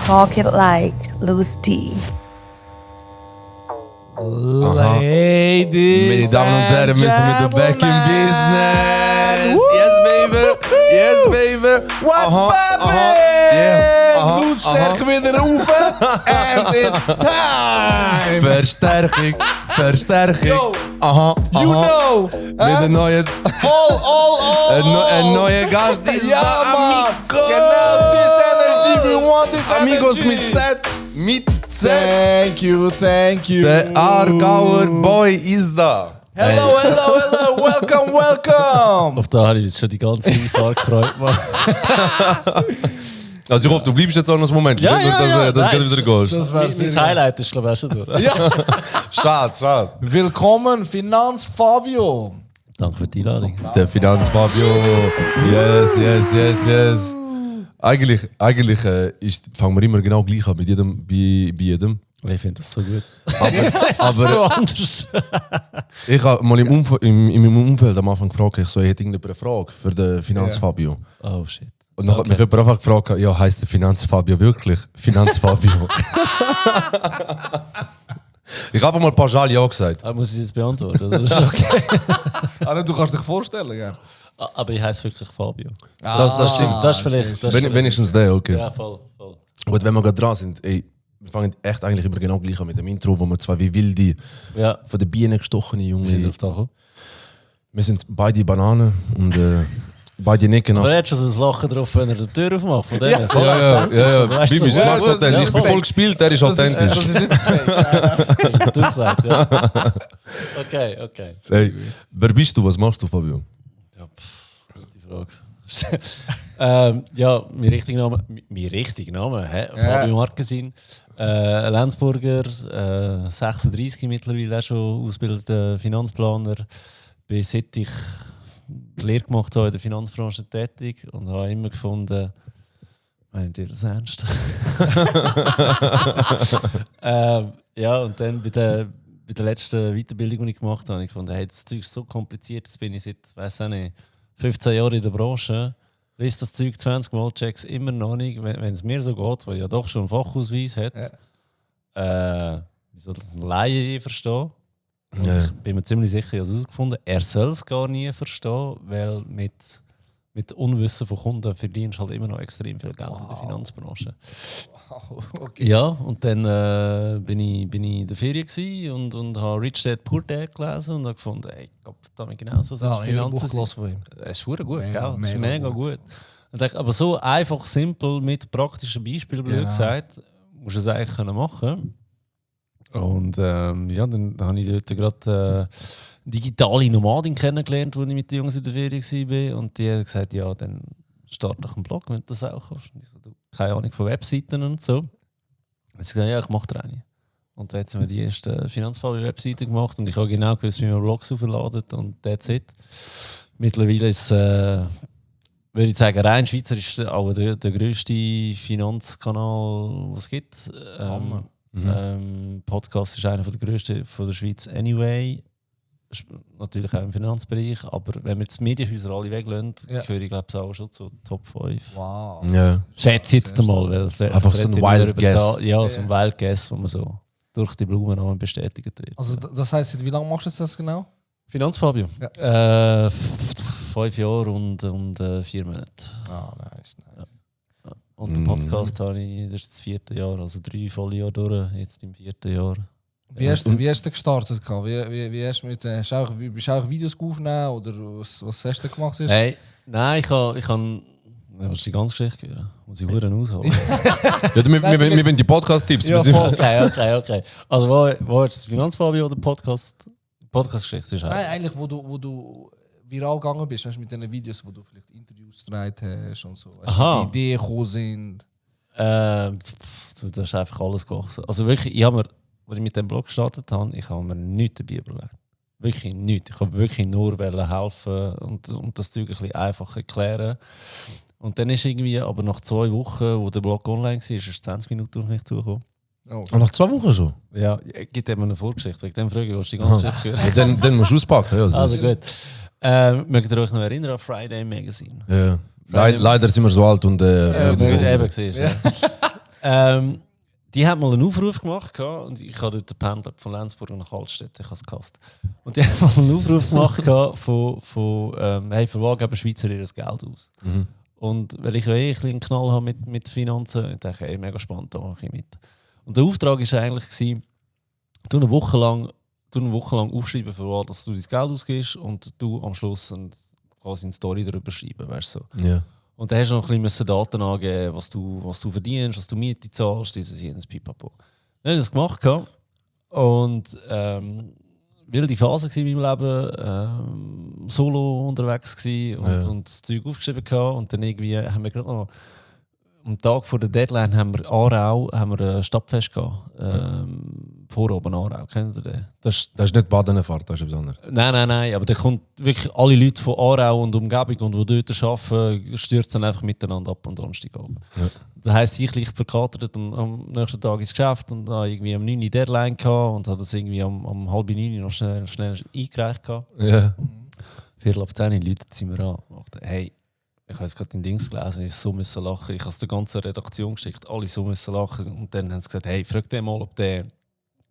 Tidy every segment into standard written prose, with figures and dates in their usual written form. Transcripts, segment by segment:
Talk it like Louis D. Ladies, meine Damen und Herren, wir sind mit der Back in Business. Woo! Yes, baby. Yes, baby. What's poppin'? Yeah. Blutstärke wieder rauf. And it's time. Verstärkung. Yo, Aha. you know. Mit einem neuen... Ein neuer Gast ist Ja, da, man. Amigos. Genau, this energy. We want this Amigos energy. mit Z. Mit Z. Thank you. Der Aargauer Boy ist da. Hello. Welcome. Auf da habe ich mich schon die ganze Zeit gefreut. Also ich hoffe, du bleibst jetzt auch noch einen Moment, Ja, nicht nur, ja, dass du nein, wieder gehst. Das wäre Mein Highlight ist, glaube ich, auch schon durch. Schade. Willkommen, Finanz Fabio. Danke für die Einladung. Der Finanzfabio. Yes. Eigentlich fangen wir immer genau gleich an bei jedem. Ich finde das so gut. Aber so anders. ich habe mal in meinem Umfeld am Anfang gefragt, ich so, ich hätte irgendeine Frage für den Finanzfabio. Oh shit. Und dann hat mich jemand einfach gefragt, ja, heisst der Finanzfabio wirklich Finanzfabio? Ich habe mal pauschal ja gesagt. Muss ich es jetzt beantworten? Oder? Das ist okay. Du kannst dich vorstellen, gell? Aber ich heiße wirklich Fabio. Das stimmt. Das ist vielleicht. Wenigstens der, okay. Ja, voll. Gut, wenn wir gerade dran sind, ey, wir fangen echt eigentlich immer genau gleich an mit dem Intro, wo wir zwar wie wilde, Ja. von den Bienen gestochene Junge. Wir sind auf da gekommen. Wir sind beide Bananen und beide nicken Aber ab. er hat schon so ein Lachen drauf, wenn er die Tür aufmacht. Von dem her. Voll Ja. authentisch. Also, weißt du, Bibi, so, du machst authentisch. Ich bin voll gespielt, der ist authentisch. Das ist nicht fake. hast jetzt du gesagt, ja. Okay. Hey, wer bist du? Was machst du, Fabio? Ja, gute Frage. Ja, mein richtiger Name, Fabio Markesin. Lenzburger, 36 mittlerweile auch schon ausgebildeter Finanzplaner. Bin seit ich die Lehre gemacht habe in der Finanzbranche tätig und habe immer gefunden, meint ihr das ernst? Ja, und dann bei der letzten Weiterbildung, die ich gemacht habe, habe ich gefunden, hey, das Zeug ist so kompliziert, jetzt bin ich seit, weiss auch nicht, 15 Jahren in der Branche, liest das Zeug 20 Mal, checks immer noch nicht, wenn es mir so geht, weil ich ja doch schon einen Fachausweis hat, wie soll das ein Laie verstehen? Ja. Ich bin mir ziemlich sicher, ich habe es herausgefunden, er soll es gar nie verstehen, weil mit Unwissen von Kunden verdienst du halt immer noch extrem viel Geld in der Finanzbranche. Okay. Ja, und dann bin ich in der Ferien und habe Rich Dad Poor Dad gelesen und habe gefunden, ey, verdammt genau so sind Finanzen. von ihm. Es ist verdammt gut, Mega, gell? Es ist mega mega gut. Und dachte, aber so einfach, simpel, mit praktischen Beispielen, blöd gesagt, musst du es eigentlich machen. Und ja, dann habe ich dort gerade digitale Nomadin kennengelernt, als ich mit den Jungs in der Ferien war. Und die haben gesagt, ja, dann starte ich einen Blog, wenn du das auch kannst. Und ich so, keine Ahnung von Webseiten und so. Und sie gesagt, ja, ich mache dir eine. Und dann haben wir die erste Finanzfabio-Webseite gemacht und ich habe genau gewusst, wie man Blogs aufladen und that's it. Mittlerweile ist würde ich sagen, rein schweizerisch auch der grösste Finanzkanal, den es gibt. Podcast ist einer der grössten von der Schweiz anyway. Natürlich auch im Finanzbereich, aber wenn wir die Medienhäuser alle weglassen, gehöre ich glaube ich auch schon zu Top 5. Wow. Ja. Schätze jetzt einmal, weil es Einfach so ein Wild Guess. Ja, so ein Wild Guess, wo man so durch die Blumen bestätigt wird. Also das heisst, wie lange machst du das genau? Finanzfabio? Ja. 5 Jahre und 4 Monate. Ah, nice. Ja. Und den Podcast habe ich, das ist das 4. Jahr, also 3 volle Jahre durch, jetzt im 4. Jahr. Wie hast du gestartet? Wie hast du bist du auch Videos aufgenommen oder was hast du gemacht? Hey, nein, ich kann willst du die ganze Geschichte hören? Muss ich verdammt ausholen? Ja, wir wollen die Podcast-Tipps. Ja, Wir sind- Okay. Also wo ist das Finanzfabio oder Podcast-Geschichte? Ist Nein, eigentlich wo du viral gegangen bist, weißt, mit den Videos, wo du vielleicht Interviews gedreht hast und so. Weißt, Aha. die Ideen gekommen sind. Das ist einfach alles gewachsen. Also wirklich, als ich mit dem Blog gestartet habe, ich habe mir nichts dabei überlegt. Wirklich nichts. Ich wollte wirklich nur helfen und das Zeug ein bisschen einfach erklären. Und dann ist irgendwie, aber nach 2 Wochen, wo der Blog online war, ist 20 Minuten auf mich zugekommen. Oh. Ah, nach 2 Wochen schon? Ja, gibt eben eine Vorgeschichte. Wegen dem frage ich, willst du die ganze Geschichte hören? Ja, dann musst du auspacken. Ja, Also gut. Mögt ihr euch noch erinnern an Friday Magazine? Ja. Leider sind wir so alt und eben siehst du. Die haben mal einen Aufruf gemacht und ich habe dort pendelt von Lenzburg nach Altstädt, ich habe es gehasst. Und die haben mal einen Aufruf gemacht von hey, für was geben Schweizer ihr das Geld aus? Mhm. Und weil ich ja ein bisschen einen Knall habe mit Finanzen, ich dachte, hey, mega spannend, da mache ich mit. Und der Auftrag war eigentlich, du eine Woche lang aufschreiben, für was dass du dein Geld ausgibst und du am Schluss quasi eine Story darüber schreiben, weißt du so. Ja. Und dann hast du noch ein bisschen Daten angeben, was du verdienst, was du Miete zahlst, jenes Pipapo. Dann habe ich das gemacht und wilde Phase in meinem Leben, solo unterwegs gewesen und das Zeug aufgeschrieben gehabt. Und dann irgendwie haben wir gerade noch am Tag vor der Deadline haben wir ein Stadtfest gehabt. Vorabend Aarau, kennt ihr den? Das ist nicht Badenfahrt, das ist etwas anderes. Nein, aber da kommt wirklich alle Leute von Aarau und Umgebung und die dort arbeiten, stürzen einfach miteinander ab am Donnerstagabend. Ja. Das heisst, ich leicht verkatert am nächsten Tag ins Geschäft und habe irgendwie am 9 Uhr Deadline gehabt und habe das irgendwie um 8:30 noch schnell eingereicht gehabt. Ja. 9:45 Leute sind mir an und dachten, hey, ich habe jetzt gerade den Dings gelesen, ich so müssen lachen. Ich habe es der ganzen Redaktion geschickt, alle so müssen lachen. Und dann haben sie gesagt, hey, frag den mal, ob der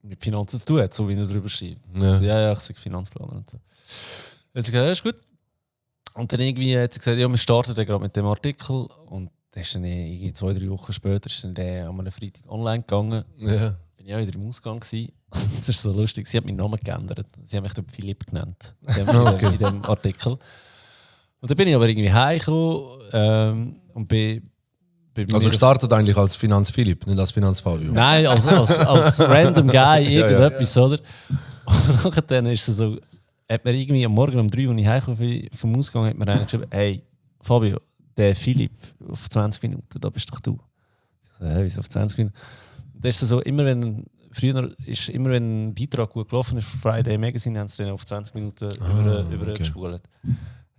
mit Finanzen zu tun hat, so wie er darüber schreibt. Ja. So, ja, ich sage Finanzplaner und so. Dann hat sie gesagt, ja, ist gut. Und dann irgendwie hat sie gesagt, ja, wir starten gerade mit dem Artikel. Und dann ist dann irgendwie 2-3 Wochen später ist dann der an einem Freitag online gegangen. Ja. Bin ich auch wieder im Ausgang gewesen. Das ist so lustig, sie hat meinen Namen geändert. Sie haben mich dann Philipp genannt in dem Artikel. Und dann bin ich aber irgendwie heimgekommen und bin also gestartet eigentlich als Finanz Philipp, nicht als Finanz Fabio. Nein, als random Guy, irgendetwas, oder? Und dann ist es so, hat mir irgendwie am Morgen um 3 Uhr, als ich heimkomme vom Ausgang, hat mir einer geschrieben, hey, Fabio, der Philipp, auf 20 Minuten, da bist doch du. Ich so, hey, wieso auf 20 Minuten? Und das ist so, früher ist immer wenn ein Beitrag gut gelaufen ist, Friday Magazine, haben sie den auf 20 Minuten übergespult.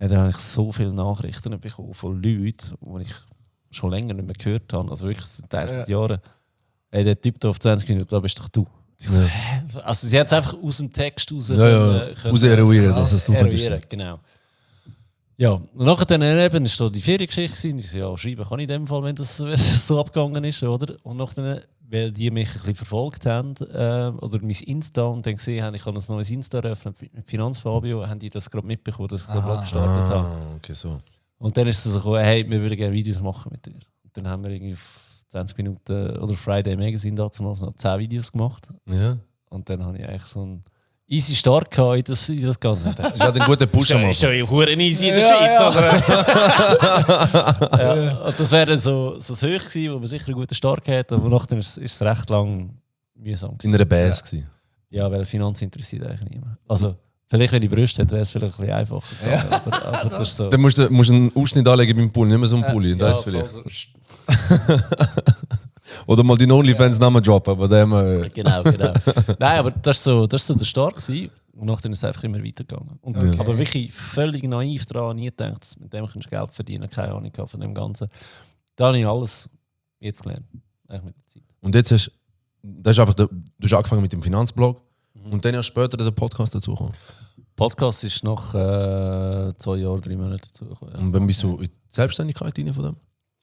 Ja, da habe ich so viele Nachrichten bekommen von Leuten, die ich schon länger nicht mehr gehört habe. Also wirklich seit Jahren. Hey, der Typ da auf 20 Minuten, da bist doch du. So, also sie hat es einfach aus dem Text raus raus eruieren, dass es du bist. Genau. Ja, und nachher dann eben ist da die Feriengeschichte. Ich so, ja, schreiben kann ich in dem Fall, wenn das so abgegangen ist, oder? Und nachher, weil die mich ein bisschen verfolgt haben, oder mein Insta, und dann gesehen haben, ich habe ein neues Insta eröffnet mit Finanzfabio, haben die das gerade mitbekommen, dass ich den Blog gestartet habe. Okay, so. Und dann ist es so gekommen, hey, wir würden gerne Videos machen mit dir. Und dann haben wir irgendwie 20 Minuten, oder Friday Magazine dazu noch 10 Videos gemacht. Ja. Und dann habe ich eigentlich so einen easy Start gehabt in das Ganze. Das ist halt ein guter Push am Ist schon easy in der Schweiz, oder? Ja. Und das wäre dann so das Höch gewesen, wo man sicher einen guten Start hat, aber nachher ist es recht lang mühsam gewesen. In einer Bass gewesen. Ja, weil Finanz interessiert eigentlich niemand. Also, vielleicht, wenn ich Brüste hätte, wäre es vielleicht ein bisschen einfacher. Ja. Aber das ist so. Dann musst du einen Ausschnitt anlegen beim Pulli, nicht mehr so einen Pulli. Das ist vielleicht. Oder mal die OnlyFans-Namen droppen, aber dem. Genau. Nein, aber das war so der Start gewesen. Und nachher ist es einfach immer weitergegangen. Und, aber wirklich völlig naiv daran, nie gedacht, dass mit dem kannst du Geld verdienen, keine Ahnung von dem Ganzen. Da habe ich alles jetzt gelernt. Eigentlich mit der Zeit. Und jetzt hast du hast angefangen mit dem Finanzblog und dann erst später der Podcast dazugekommen. Podcast ist nach 2 Jahren, 3 Monaten dazugekommen. Ja. Und wann bist du in die Selbstständigkeit rein von dem?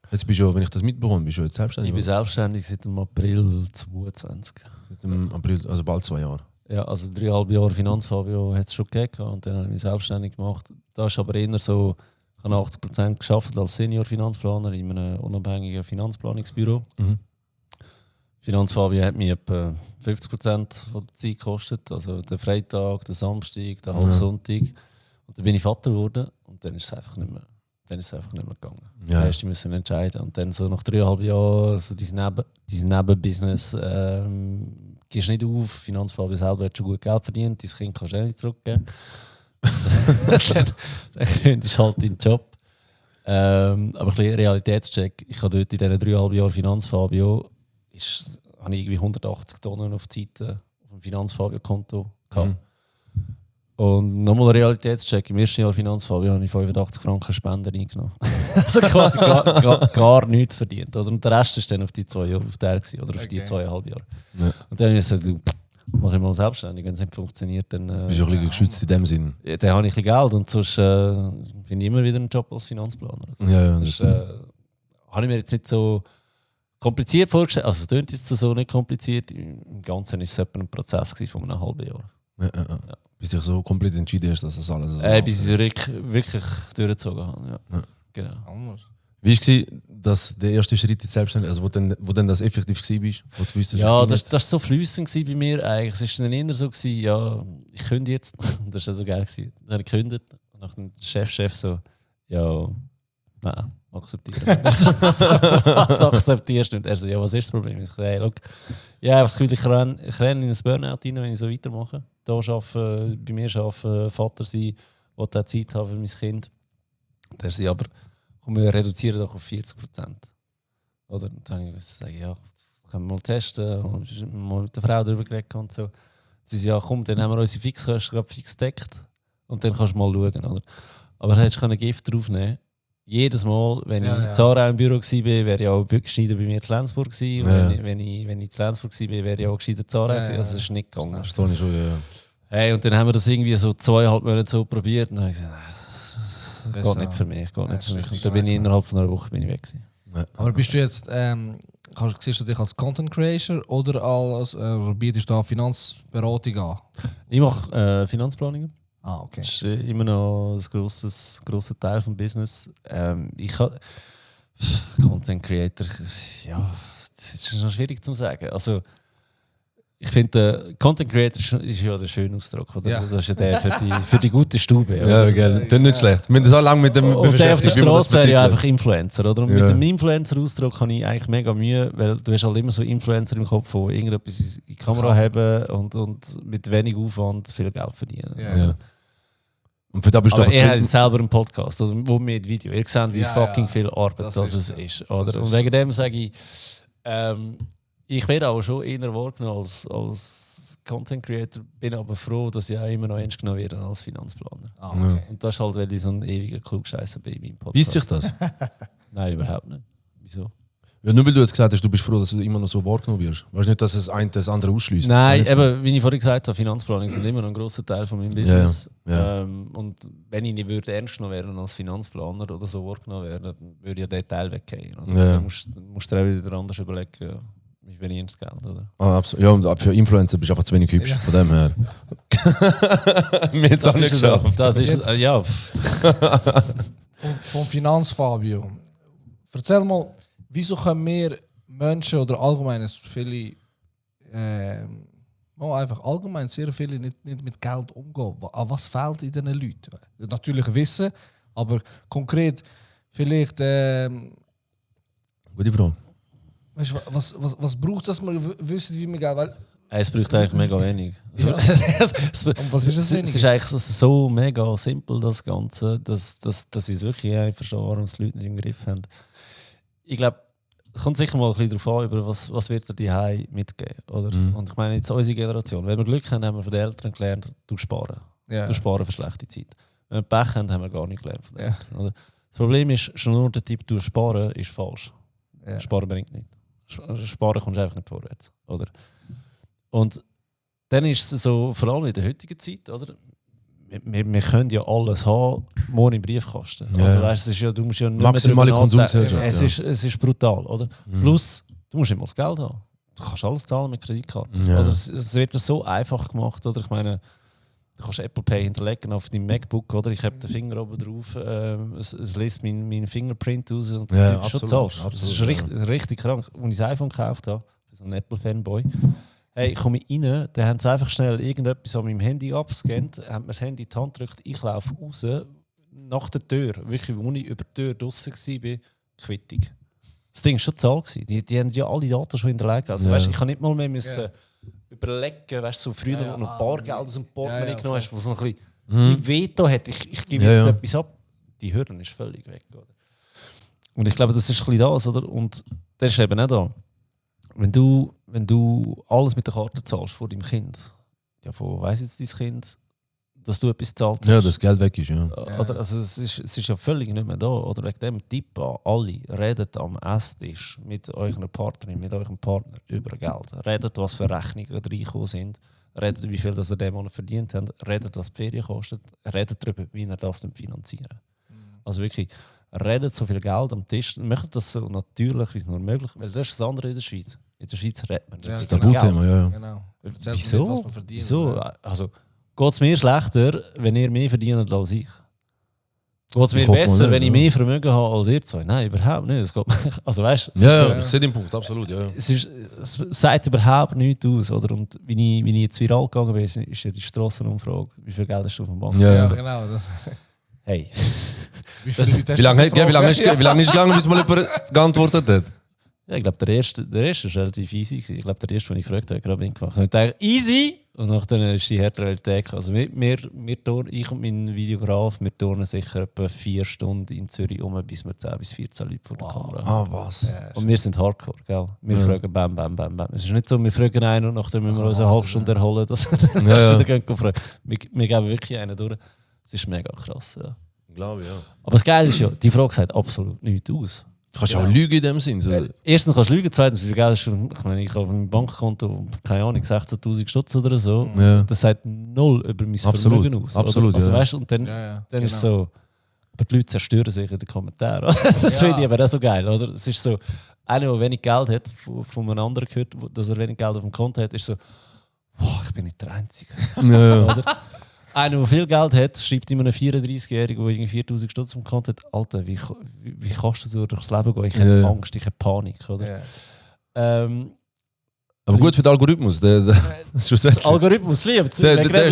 Jetzt bist du, wenn ich das mitbekomme, bist du jetzt selbstständig? Ich bin selbstständig seit dem April 2022. Seit dem April, also bald 2 Jahre. Ja, also 3,5 Jahre Finanzfabio hat es schon gegeben und dann habe ich mich selbstständig gemacht. Da ist aber eher so, ich habe 80% gearbeitet als Senior-Finanzplaner in einem unabhängigen Finanzplanungsbüro. Mhm. Finanzfabio hat mich etwa 50% von der Zeit gekostet, also der Freitag, der Samstag, der Halbsonntag. Und dann bin ich Vater geworden und dann ist es einfach nicht mehr. Gegangen. Ja. Dann musst du entscheiden. Und dann so nach 3,5 Jahren, so dein Nebenbusiness, gehst nicht auf. Finanzfabio selber hat schon gut Geld verdient, dein Kind kannst du nicht zurückgeben. dann könntest du halt deinen Job. Aber ein bisschen Realitätscheck. Ich habe dort in diesen 3,5 Jahren Finanzfabio habe ich irgendwie 180 Tonnen auf die Seite auf dem Finanzfabio-Konto gehabt. Und nochmal ein Realitätscheck. Im ersten Jahr Finanzfabio habe ich 85 Franken Spender eingenommen. Also quasi gar nichts verdient. Oder? Und der Rest war dann auf die 2 Jahre aufgeteilt oder auf die 2,5 Jahre. Ja. Und dann habe ich gesagt, mache ich mal selbstständig. Wenn es nicht funktioniert, dann Bist du ein bisschen geschützt in dem Sinn. dann habe ich ein bisschen Geld und sonst finde ich immer wieder einen Job als Finanzplaner. Also, Ja, das habe ich mir jetzt nicht so kompliziert vorgestellt. Also es klingt jetzt so nicht kompliziert. Im Ganzen war es etwa ein Prozess von einem halben Jahr. Ja. Bis ich so komplett entschieden hast, dass das alles so Bis ich es wirklich durchgezogen habe. Ja. Genau. Wie war das der erste Schritt in die Selbstständigkeit, also wo dann das effektiv war, wo du wusstest, Ja, das war so flüssig bei mir eigentlich. Es war dann eher so, ja, ich kündige jetzt. Das war so geil. Dann habe ich gekündigt und nach dem Chef so, ja, nein, akzeptieren. Was akzeptierst du? Und er so, ja, was ist das Problem? Ich so, hey, look, ja, ich habe das Gefühl, ich renne in ein Burnout rein, wenn ich so weitermache. Hier arbeiten, bei mir arbeiten, Vater sein, will auch Zeit haben für mein Kind. Der sagt, aber komm, wir reduzieren doch auf 40%. Oder? Und dann habe ich gesagt, ja, können wir mal testen, und mal mit der Frau darüber geredet und so. Sie sagt, ja komm, dann haben wir unsere Fixkosten gerade fix gedeckt und dann kannst du mal schauen. Oder? Aber du hättest ein Gift draufnehmen. Jedes Mal, wenn ich in Zara im Büro war, wäre ich auch gescheiter bei mir in Lenzburg gewesen. Und wenn ich in Lenzburg war, wäre ich auch gescheiter in Zara gewesen. Also es ist nicht gegangen. Das verstehe ich schon, ja. Hey, und dann haben wir das irgendwie so 2,5 Monate so probiert. Und dann habe ich gesagt, das geht nicht für mich. Und dann bin ich innerhalb von einer Woche weg gewesen. Aber bist du jetzt, siehst du dich als Content Creator oder als bietest du da Finanzberatung an? Ich mache Finanzplanungen. Ah, okay. Das ist immer noch ein grosser Teil des Business. Content Creator, ja, das ist noch schwierig zu sagen. Also, ich finde, Content Creator ist ja der schöne Ausdruck, oder? Ja. Das ist ja der für die gute Stube. Ja, gell. Das ist nicht schlecht. Wir haben so lange mit dem Und der auf der beschäftigt, wie man das Straße wäre ja betitelt. einfach Influencer, oder? Und mit dem Influencer-Ausdruck habe ich eigentlich mega Mühe, weil du hast halt immer so Influencer im Kopf, die irgendetwas in die Kamera haben und mit wenig Aufwand viel Geld verdienen. Ja. Und für das bist du Aber einfach ihr habt jetzt selber einen Podcast, oder wo mit Video. Ihr seht, wie fucking viel Arbeit das ist. Oder? Und wegen dem sage ich, ich werde auch schon eher wahrgenommen als Content Creator, bin aber froh, dass ich auch immer noch ernst genommen werde als Finanzplaner. Ah, okay. Und das ist halt, weil ich so ein ewiger Klugscheisser bin in meinem Podcast. Beißt sich das? Nein, überhaupt nicht. Wieso? Ja, nur weil du jetzt gesagt hast, du bist froh, dass du immer noch so wahrgenommen wirst. Weißt du nicht, dass es ein das andere ausschließt? Nein, eben, wie ich vorhin gesagt habe, Finanzplanung sind immer noch ein grosser Teil von meinem Business. Ja. Und wenn ich nicht würde ernst genommen werden als Finanzplaner oder so wahrgenommen werden, dann würde ja der Teil weggehen. Ja. Dann musst du dir auch wieder anders überlegen, wie verdienst du Geld, oder? Ah, absolut. Ja, und für Influencer bist du einfach zu wenig hübsch. Von dem her. Mir jetzt auch nicht so. geschafft. Das ist ja. Vom Finanzfabio. Erzähl mal, wieso können wir Menschen oder allgemein viele, einfach allgemein sehr viele nicht mit Geld umgehen? An was fehlt in diesen Leuten? Natürlich Wissen, aber konkret vielleicht, Gute Frage. weißt, was braucht das, man wissen, wie man Geld... Weil, Es braucht eigentlich mega wenig. Ja. Und was ist das Es wenig? ist eigentlich so mega simpel, das Ganze, dass ich es wirklich verstehe, warum es die Leute nicht im Griff haben. Ich glaube, es kommt sicher mal ein bisschen darauf an, über was wird dir die Hause mitgeben. Oder? Und ich meine, jetzt unsere Generation, wenn wir Glück haben, haben wir von den Eltern gelernt, du sparen. Ja. Du sparen für schlechte Zeit. Wenn wir Pech haben, haben wir gar nicht gelernt von den Ja. Eltern. Oder? Das Problem ist, schon nur der Tipp, du sparen, ist falsch. Ja. Sparen bringt nichts. Sparen kommst du einfach nicht vorwärts. Oder? Und dann ist es so, vor allem in der heutigen Zeit, oder? Wir können ja alles haben, morgen im Briefkasten. Ja. Also, weißt, es ist ja, du musst ja nicht Maximale mehr drüber nachdenken. Konsumgesellschaft, Es ist brutal, oder? Plus, du musst immer das Geld haben. Du kannst alles zahlen mit Kreditkarte. Ja. Oder? Es wird dir so einfach gemacht, oder? Ich meine, du kannst Apple Pay hinterlegen auf deinem MacBook, oder? Ich habe den Finger oben drauf, es lässt mein Fingerprint aus und das Ja, ist schon absolut, zahlst. Das absolut, ist richtig krank. Als ich das iPhone gekauft habe, so ein Apple-Fanboy, hey, ich komme rein, dann haben sie einfach schnell irgendetwas an meinem Handy abgescannt, haben mir das Handy in die Hand gedrückt, ich laufe raus, nach der Tür, wirklich, als ich über die Tür draussen war, Quittung. Das Ding war schon Zahl. Die haben ja alle Daten schon hinterlegt. Also, weißt, ich kann nicht mal mehr müssen überlegen, weißt, so früher, wo noch Bargeld aus dem Portemonnaie genommen hast, wo so ein bisschen Veto hat, ich gebe jetzt etwas ab. Die Hürde ist völlig weg. Oder? Und ich glaube, das ist ein bisschen das, oder? Und das ist eben auch da. Wenn du alles mit der Karte zahlst vor deinem Kind, ja, von weiss jetzt dein Kind, dass du etwas gezahlt hast. Ja, das Geld weg ist, ja. Oder, also es ist ja völlig nicht mehr da. Oder wegen dem Tipp an alle, redet am Esstisch mit eurer Partnerin, mit eurem Partner über Geld. Redet, was für Rechnungen reingekommen sind. Redet, wie viel das ihr den Monat verdient habt. Redet, was die Ferien kostet. Redet darüber, wie ihr das finanzieren. Also wirklich, redet so viel Geld am Tisch. Macht das so natürlich, wie es nur möglich ist. Weil das ist das andere in der Schweiz. In der Schweiz redet man. Ja, Das ist genau. Tabuthema, ja. Genau. Erzählt mir Wieso? nicht, was man verdient, Wieso? oder? Also, geht es mir schlechter, wenn ihr mehr verdient als ich? Geht es mir Ich hoffe mal besser, nicht, wenn ich ja. mehr Vermögen habe als ihr zwei? Nein, überhaupt nicht. Es geht, also weißt, es, Ja, ist ja, ich sehe den Punkt, absolut, ja. es sagt überhaupt nichts aus. Oder? Und wie ich jetzt viral gegangen bin, ist ja die Strassenumfrage, wie viel Geld hast du auf dem Bank? Ja, Ja, ja. genau. Das, Hey, wie viele Leute hast Wie lange du gefragt? wie lange ist es gegangen, bis mal jemand geantwortet hat? ja, ich glaube, der erste ist relativ easy gewesen. Ich glaube, der erste, den ich gefragt habe, gerade gemacht. Und ich dachte, easy! Und nachher ist die härtere Realität. Also ich und mein Videograf, wir turnen sicher etwa 4 Stunden in Zürich bis wir 10 bis 14 Leute vor der Kamera haben. Ah, was? Und wir sind Hardcore, gell? Wir fragen bam, bam, bam, bam. Es ist nicht so, wir fragen einen und nachher müssen wir uns eine halbe Stunde erholen, dass wir dann Ja, wieder gehen fragen. Wir geben wirklich einen durch. Es ist mega krass, ja. Ich glaube, ja. Aber das Geile ist ja, die Frage sagt absolut nichts aus. Du kannst auch lügen in dem Sinn. So. Erstens kannst du lügen, zweitens, wie viel Geld hast du? Ich meine, ich habe auf meinem Bankkonto, keine Ahnung, 16'000 Stutz oder so. Ja. Das sagt null über mein Absolut, Vermögen aus. absolut, oder? Also, ja. weißt, und dann, Ja, dann ist es genau. so, aber die Leute zerstören sich in den Kommentaren. Das finde ich aber auch so geil, oder? Es ist so, einer, der wenig Geld hat, von einem anderen gehört, dass er wenig Geld auf dem Konto hat, ist so, boah, ich bin nicht der Einzige. Ja. Oder? Einer, der viel Geld hat, schreibt immer einen 34-Jährigen, der irgendwie 4'000 Stutz im Konto hat, Alter, wie kannst du so durchs Leben gehen? Ich habe Ja. Angst, ich habe Panik, oder? Ja. Aber gut für den Algorithmus. Schlussendlich. Algorithmus liebt Das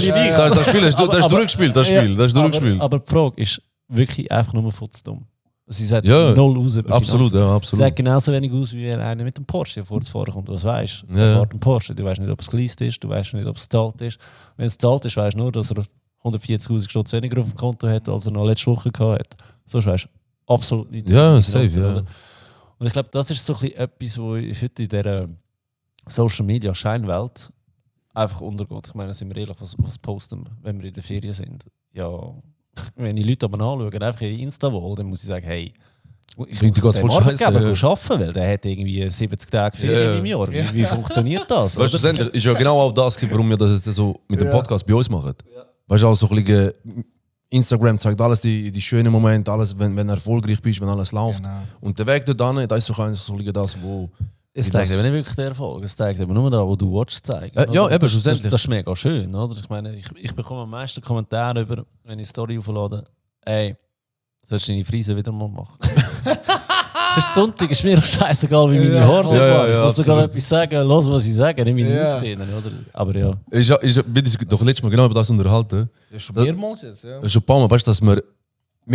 Spiel hast du durchgespielt. Das hast du durchgespielt. Aber die Frage ist wirklich einfach nur futzdumm. Sie sagt Ja, null aus über Absolut, Finanzen. ja, Sie absolut. sagt genauso wenig aus, wie wenn einer mit dem Porsche vorzufahren kommt. Was weißt du? Ja. Ja. Ein Porsche. Du weißt nicht, ob es geleast ist, du weißt nicht, ob es gezahlt ist. Wenn es gezahlt ist, weißt du nur, dass er 140'000 Stutz weniger auf dem Konto hat, als er noch letzte Woche gehabt hat. Sonst weißt du absolut nichts. Ja, über die safe, Finanzen, ja. oder? Und ich glaube, das ist so ein bisschen etwas, wo heute in dieser Social Media Scheinwelt einfach untergeht. Ich meine, sind wir ehrlich, was posten wir, wenn wir in der Ferien sind? Ja, wenn die Leute aber anschauen, einfach ihre Insta-Wall, dann muss ich sagen, hey, ich Richtig, muss geht's dem voll Arbeitgeber scheiße, arbeiten, weil der hat irgendwie 70 Tage Ferien Ja. im Jahr. Wie funktioniert das? Weißt du, oder? schlussendlich ist ja genau auch das, warum wir das jetzt so mit dem Podcast bei uns machen. Weißt du, auch so ein bisschen, Instagram zeigt alles, die schönen Momente, alles, wenn du erfolgreich bist, wenn alles läuft. Genau. Und der Weg dorthin, da ist so ein bisschen das, wo. Es wie zeigt das- aber nicht wirklich den Erfolg, es zeigt aber nur da, wo du watchst, zeigen. Ja, oder? eben, das, schlussendlich. das ist mega schön, oder? Ich meine, ich bekomme am meisten Kommentare über, wenn ich Story auflade, ey, sollst du deine Frise wieder mal machen? Es ist Sonntag, ist mir doch scheißegal, wie meine Haare sind. Ja, Ich muss dir absolut. gerade etwas sagen, los, was ich sage, nicht meine Ja. auskennen, oder? Aber ja. Wir haben doch letztes Mal genau über das unterhalten. Ja, schon mehrmals jetzt, ja. Schon ein paar Mal, weißt du, dass wir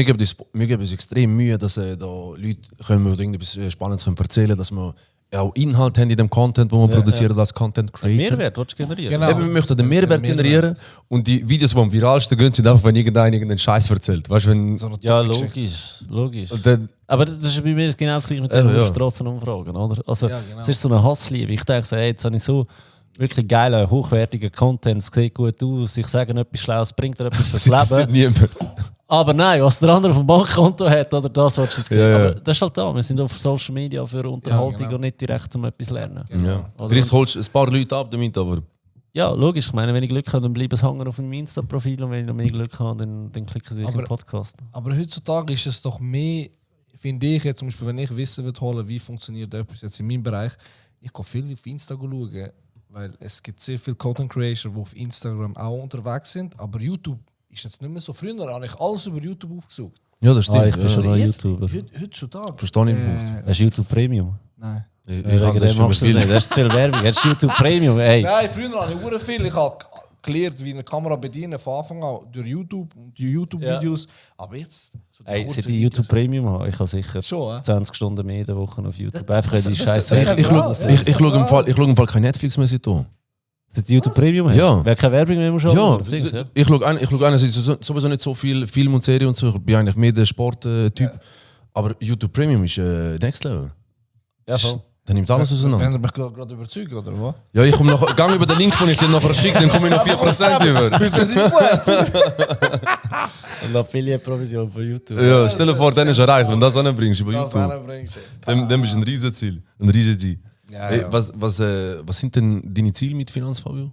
geben uns extrem Mühe, dass da Leute können, die irgendetwas Spannendes können erzählen können, dass wir auch Inhalt haben in dem Content, den wir produzieren als Content Creator. Mehrwert willst du generieren? Genau. Eben, wir möchten den Mehrwert generieren und die Videos, die am viralsten gehen, sind einfach, wenn irgendeinen Scheiß erzählt. Weißt du, wenn. So eine Ja, Topic-Geschichte. logisch. Und dann, Aber das ist bei mir genau das gleiche mit Eben, den ja. Strassenumfragen, oder? Also, Ja, genau. es ist so eine Hassliebe. Ich denke so, hey, jetzt habe ich so wirklich geilen, hochwertigen Content, es sieht gut aus, ich sage etwas Schlaues, bringt dir etwas fürs interessiert Leben. niemand. Aber nein, was der andere auf dem Bankkonto hat, oder das willst du jetzt sehen. Ja, ja. Aber das ist halt da, wir sind auf Social Media für Unterhaltung genau. und nicht direkt zum etwas lernen. Ja. Also Vielleicht das- holst du ein paar Leute ab damit, aber. Ja, logisch. Ich meine, wenn ich Glück habe, dann bleiben es hängen auf meinem Insta-Profil und wenn ich noch mehr Glück habe, dann klicken sie sich Aber- im Podcast. Aber heutzutage ist es doch mehr, finde ich jetzt zum Beispiel, wenn ich Wissen will holen, wie funktioniert etwas jetzt in meinem Bereich, ich gehe viel auf Insta schauen, weil es gibt sehr viele Content Creator, die auf Instagram auch unterwegs sind, aber YouTube ist jetzt nicht mehr so. Früher habe ich alles über YouTube aufgesucht. Ja, das stimmt. Ich bin schon ja. ein Jetzt, YouTuber. heutzutage. Verstehe ich den Punkt. Hast du YouTube Premium? Nein. Ich Wegen habe das dem machst du schon das viel. nicht. Das ist zu viel Werbung. Hast du YouTube Premium? Ey. Nein, früher habe ich sehr viel. Ich habe gelernt, wie eine Kamera bedienen von Anfang an durch YouTube und die YouTube-Videos. Aber jetzt. So Ey, kurzen seit ich YouTube Videos. Premium habe, ich habe sicher Schon, 20 Stunden mehr in der Woche auf YouTube. Einfach weil die das- scheiß das- Werbung Ich Ja, schaue ja. ich schaue im Fall kein Netflix mehr seit da. Seit du YouTube Premium hast? Ja. Wer keine Werbung mehr muss schauen Ja, auf Dings, ja? ich schaue einerseits sowieso nicht so viel Film und Serie und so. Ich bin eigentlich mehr der Sporttyp. Aber YouTube Premium ist Next Level. Ja, voll. Dann nimmt alles auseinander. Wenn ihr mich gerade überzeugt, oder was? Ja, ich komme noch, gang über den Link, den ich dir nachher schicke, dann komme ich noch 4% über. Bist du Influencer? Eine Affiliate-Provision von YouTube. Ja, stell dir vor, dann ist erreicht, wenn du das anbringst über Das YouTube. bringst du. Dann bist du ein Riesenziel. Ein Riesen-G. Ja, Hey, ja. was sind denn deine Ziele mit Finanz, Fabio?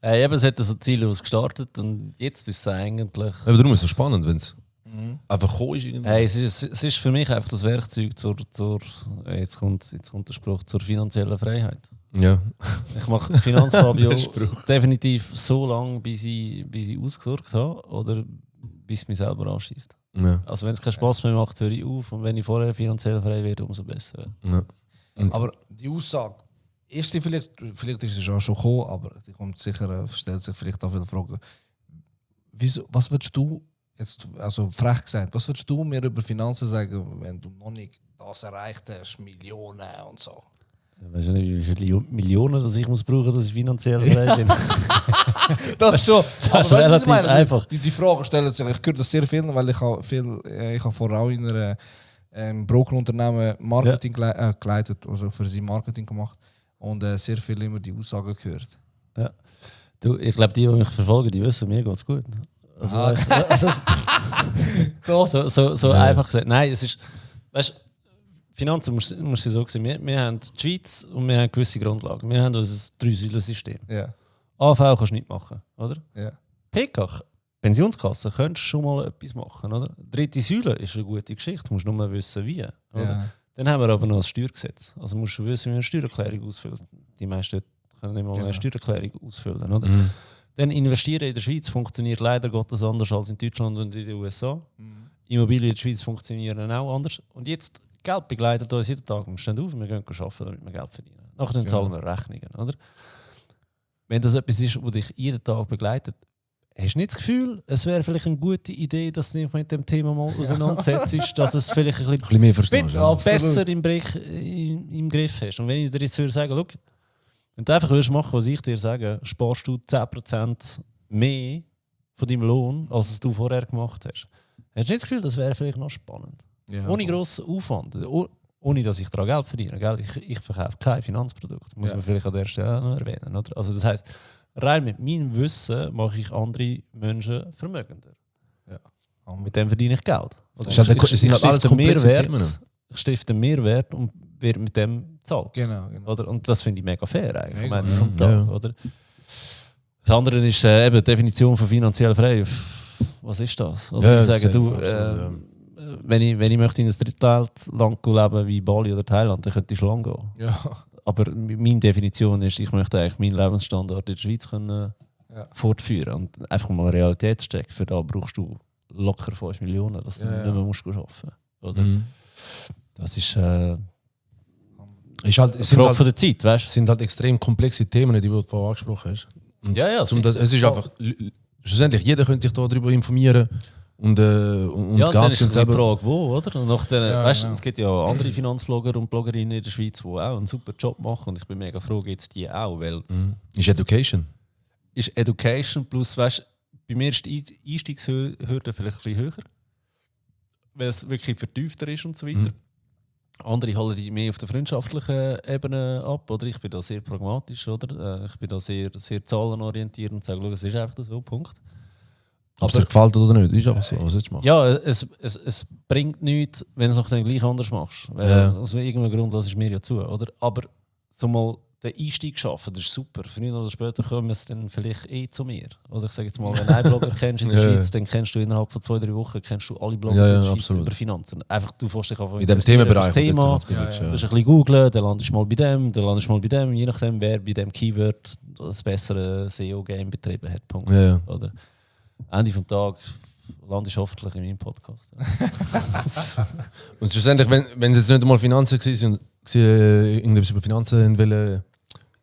Eben, es hat so Ziele gestartet und jetzt ist es eigentlich. Aber darum ist es so spannend, wenn es einfach gekommen ist. Irgendwie. Hey, es ist für mich einfach das Werkzeug jetzt kommt der Spruch, zur finanziellen Freiheit. Ja. Ich mache Finanzfabio definitiv so lange, bis ich ausgesorgt habe oder bis es mich selber anschießt. Ja. Also wenn es keinen Spaß mehr macht, höre ich auf und wenn ich vorher finanziell frei werde, umso besser. Ja. Aber die Aussage, ist die vielleicht ist sie schon gekommen, aber die kommt sicher, stellt sich vielleicht auch viele Fragen. Was würdest du, jetzt, also frech gesagt, was würdest du mir über Finanzen sagen, wenn du noch nicht das erreicht hast, Millionen und so? Weißt du nicht, wie viele Millionen dass ich muss brauchen, dass ich finanziell frei bin? Das ist schon. Das ist relativ einfach. Die Frage stellen sich, ich höre das sehr viel, weil ich habe vorher auch in einem Brokerunternehmen Marketing geleitet, also für sie Marketing gemacht und sehr viel immer die Aussagen gehört. Ja. Du, ich glaube, die mich verfolgen, die wissen, mir geht es gut. Also, so einfach gesagt. Nein, es ist, weißt du, Finanzen muss ich so sehen. Wir haben die Schweiz und wir haben gewisse Grundlagen. Wir haben unser Drei-Säulen-System. Ja. AV kannst du nicht machen, oder? Ja. PK, Pensionskasse, könntest du schon mal etwas machen, oder? Dritte Säule ist eine gute Geschichte, du musst nur wissen, wie. Oder? Ja. Dann haben wir aber noch das Steuergesetz. Also musst du wissen, wie man eine Steuererklärung ausfüllt. Die meisten können nicht mal eine Steuererklärung ausfüllen, oder? Dann investieren in der Schweiz funktioniert leider Gottes anders als in Deutschland und in den USA. Immobilien in der Schweiz funktionieren auch anders. Und jetzt, Geld begleitet uns jeden Tag. Wir stehen auf und wir gehen arbeiten, damit wir Geld verdienen. Nachher zahlen wir Rechnungen, oder? Wenn das etwas ist, das dich jeden Tag begleitet, hast du nicht das Gefühl, es wäre vielleicht eine gute Idee, dass du dich mit dem Thema mal auseinandersetzt, dass es vielleicht ein bisschen mehr verstehst. bisschen besser im Griff hast. Und wenn ich dir jetzt würde sagen, schau, wenn du einfach würdest machen, was ich dir sage, sparst du 10% mehr von deinem Lohn, als du vorher gemacht hast. Hast du nicht das Gefühl, das wäre vielleicht noch spannend? Ja, Ohne grossen Aufwand. Ohne dass ich daran Geld verdiene. Gell? Ich verkaufe kein Finanzprodukt. Muss man vielleicht an der Stelle noch erwähnen. Oder? Also das heisst, rein mit meinem Wissen mache ich andere Menschen vermögender. Ja. Mit dem verdiene ich Geld. Also Es sind halt alles komplexe Themen. Ich stifte Mehrwert und werde mit dem bezahlt. Genau. Oder? Und das finde ich mega fair eigentlich Mega, am Ende vom Tag. Oder? Das andere ist eben die Definition von finanziell frei. Was ist das? Oder ich sage, du, wenn ich möchte in ein Drittweltland leben wie Bali oder Thailand, dann könnte ich schon gehen. Ja. Aber meine Definition ist, ich möchte eigentlich meinen Lebensstandard in der Schweiz können fortführen und einfach mal Realitätscheck. Für da brauchst du locker 5 Millionen, dass du nicht mehr musst arbeiten. Oder? Das ist eine Frage von der Zeit, weißt du? Es sind halt extrem komplexe Themen, die du vorhin angesprochen hast. Und es ist einfach, schlussendlich, jeder könnte sich darüber informieren und ja, dann ist die Frage, wo, oder? Und nach weißt, genau. es gibt ja andere Finanzblogger und Bloggerinnen in der Schweiz, die auch einen super Job machen und ich bin mega froh, jetzt die auch, weil ist Education. ist Education plus, weißt, bei mir ist die Einstiegshürde vielleicht ein bisschen höher, weil es wirklich vertiefter ist und so weiter. Andere holen die mehr auf der freundschaftlichen Ebene ab, oder? Ich bin da sehr pragmatisch, oder? Ich bin da sehr, sehr zahlenorientiert und sage, es ist einfach so, Punkt. Ob es dir gefällt oder nicht, ist einfach so, was du machst. Ja, es bringt nichts, wenn du es dann gleich anders machst. Aus irgendeinem Grund lasse ich mir ja zu, oder? Aber so mal den Einstieg schaffen, das ist super. Früher oder später kommen es dann vielleicht zu mir. Oder ich sage jetzt mal, wenn du einen Blogger kennst in der Schweiz, dann kennst du innerhalb von 2-3 Wochen kennst du alle Blogger in der Schweiz über Finanzen. Einfach, du fährst dich einfach in dem Themenbereich. Thema, du hast ein bisschen googlen, dann landest du mal bei dem, dann landest du mal bei dem, je nachdem, wer bei dem Keyword das bessere SEO-Game betrieben hat. Punkt. Ja. Oder? Ende vom Tag landest du hoffentlich in meinem Podcast. Und schlussendlich, wenn es jetzt nicht einmal Finanzen waren, irgendetwas über Finanzen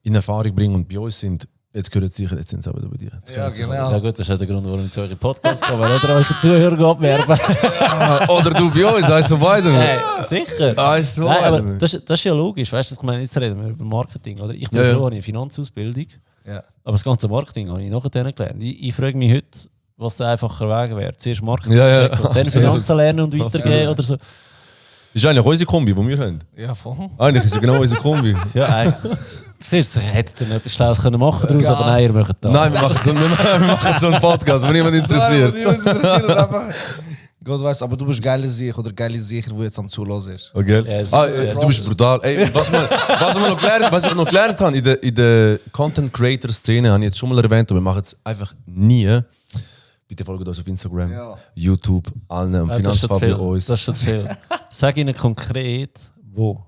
in Erfahrung bringen und bei uns sind, jetzt gehört es sicher, jetzt sind sie auch wieder bei dir. Ja, genau. Ja gut, das ist auch der Grund, warum ich zu euch Podcast komme, weil ihr euch Zuhörer abwerben. Oder du bei uns, eins von beiden. Sicher. Eins von Nein, aber beiden. das ist ja logisch, weißt du, ich meine, jetzt reden wir über Marketing, oder? Ich bin froh, ich habe eine Finanzausbildung, Ja. aber das ganze Marketing habe ich nachher gelernt. Ich frage mich heute, was der einfacher Weg wäre. Zuerst Marketing Ja, checken und dann Finanzen lernen und weitergehen oder so. Ist eigentlich unsere Kombi, die wir haben. Ja, voll. Eigentlich ist es genau unsere Kombi. Ja, eigentlich. Vielleicht hätte er etwas Schlaues können machen daraus, aber nein, ihr macht das. Nein, wir machen so einen Podcast, wo niemand interessiert. Gott weiß, aber du bist geile Sicher oder geile Sicher, die jetzt am Zulassen ist. Okay. Yes, Du bist brutal. Ey, was ich noch gelernt habe in der Content Creator Szene, habe ich jetzt schon mal erwähnt, aber wir machen es einfach nie. Bitte folgt uns auf Instagram, Ja. YouTube, allen am Das ist schon zu Finanzfabio viel. uns. Das ist schon zu viel. Sag ihnen konkret, wo.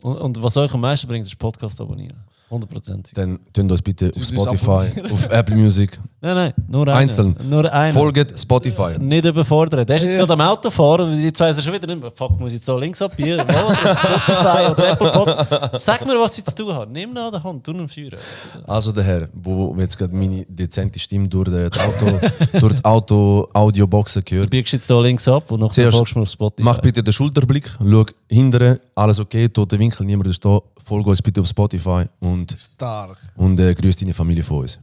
Und was euch am meisten bringt, ist Podcast abonnieren. 100%. Dann tönt uns bitte auf uns Spotify, auf Apple Music. Nein, nur einen. Einzeln. Nur einen. Folgt Spotify. Nicht überfordern. Der ist jetzt gerade am Auto fahren und jetzt weiss er schon wieder nicht mehr. Fuck, muss ich jetzt da links abbiegen? Wo? Oder Spotify oder Apple Podcast? Sag mir, was ich zu tun habe. Nimm ihn an der Hand, tu ihn führen. Also der Herr, wo jetzt gerade meine dezente Stimme durch die Audio-Audioboxen Du gehört. biegst jetzt da links ab und nachher Zuerst folgst du mir auf Spotify. Mach bitte den Schulterblick, schau hinterher, alles okay, toter Winkel, niemand ist da. Folge uns bitte auf Spotify und Stark. grüß deine Familie von uns.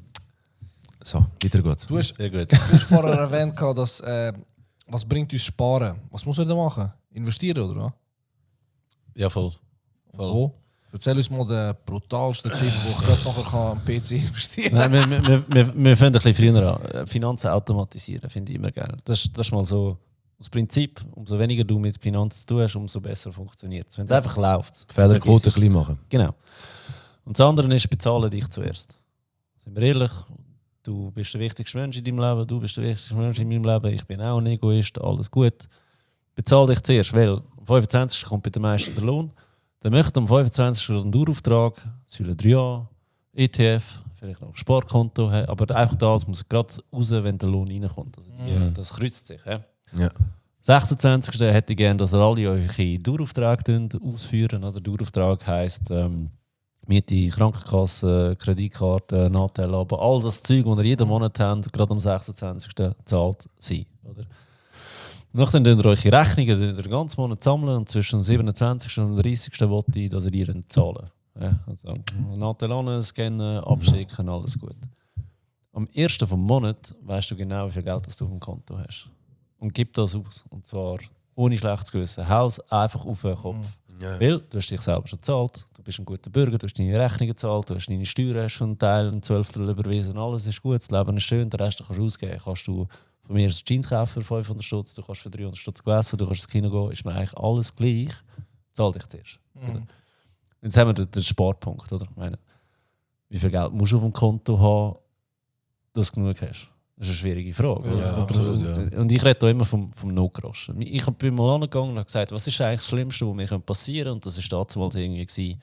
So, weiter geht's. Du hast Sehr gut. vorher erwähnt, dass, was bringt uns Sparen? Was muss man da machen? Investieren, oder? Ja, voll. Wo? Erzähl uns mal den brutalsten Tipp, wo ich gerade nachher kann am PC investieren Nein, wir fangen ein bisschen früher an. Finanzen automatisieren finde ich immer geil. Das ist mal so das Prinzip. Umso weniger du mit Finanzen zu tun hast, umso besser funktioniert es. Wenn es einfach läuft. Fehlerquote vergiss es. klein machen. Genau. Und das andere ist, bezahle dich zuerst. Sind wir ehrlich, du bist der wichtigste Mensch in deinem Leben, du bist der wichtigste Mensch in meinem Leben, ich bin auch ein Egoist, alles gut. Bezahle dich zuerst, weil am 25. kommt bei den meisten der Lohn. Dann möchte am 25. einen Dauerauftrag, Säule 3a, ETF, vielleicht noch ein Sparkonto haben, aber einfach das muss gerade raus, wenn der Lohn reinkommt. Also das kreuzt sich. Ja. 26. hätte ich gerne, dass ihr alle eure Daueraufträge ausführen. Oder Dauerauftrag heisst Miete, Krankenkasse, Kreditkarte, Nachteile, aber all das Zeug, das ihr jeden Monat habt, gerade am 26. zahlt sein. Oder? Nachdem könnt ihr eure Rechnungen den ganzen Monat sammeln und zwischen dem 27. und dem 30. wollte ich, dass ihr die zahlen. Ja, also Nachteile anscannen, abschicken, alles gut. Am 1. vom Monat weißt du genau, wie viel Geld das du auf dem Konto hast. Und gib das aus. Und zwar ohne schlechtes Gewissen. Haus einfach auf den Kopf. Ja. Weil du hast dich selber schon gezahlt, du bist ein guter Bürger, du hast deine Rechnungen gezahlt, du hast deine Steuern hast schon einen Teil, ein Zwölftel überwiesen, alles ist gut, das Leben ist schön, den Rest kannst du ausgeben. Kannst du von mir ein Jeans kaufen für 500 Stutz, du kannst für 300 Stutz essen, du kannst ins Kino gehen, ist mir eigentlich alles gleich, zahl dich zuerst. Oder? Jetzt haben wir den Sparpunkt, oder? Ich meine, wie viel Geld musst du auf dem Konto haben, dass du genug hast? Das ist eine schwierige Frage. Ja, Also, absolut, ja. Und ich rede da immer vom Notgroschen. Ich bin mal angegangen und habe gesagt, was ist eigentlich das Schlimmste, was mir passieren könnte? Und das war damals irgendwie gewesen,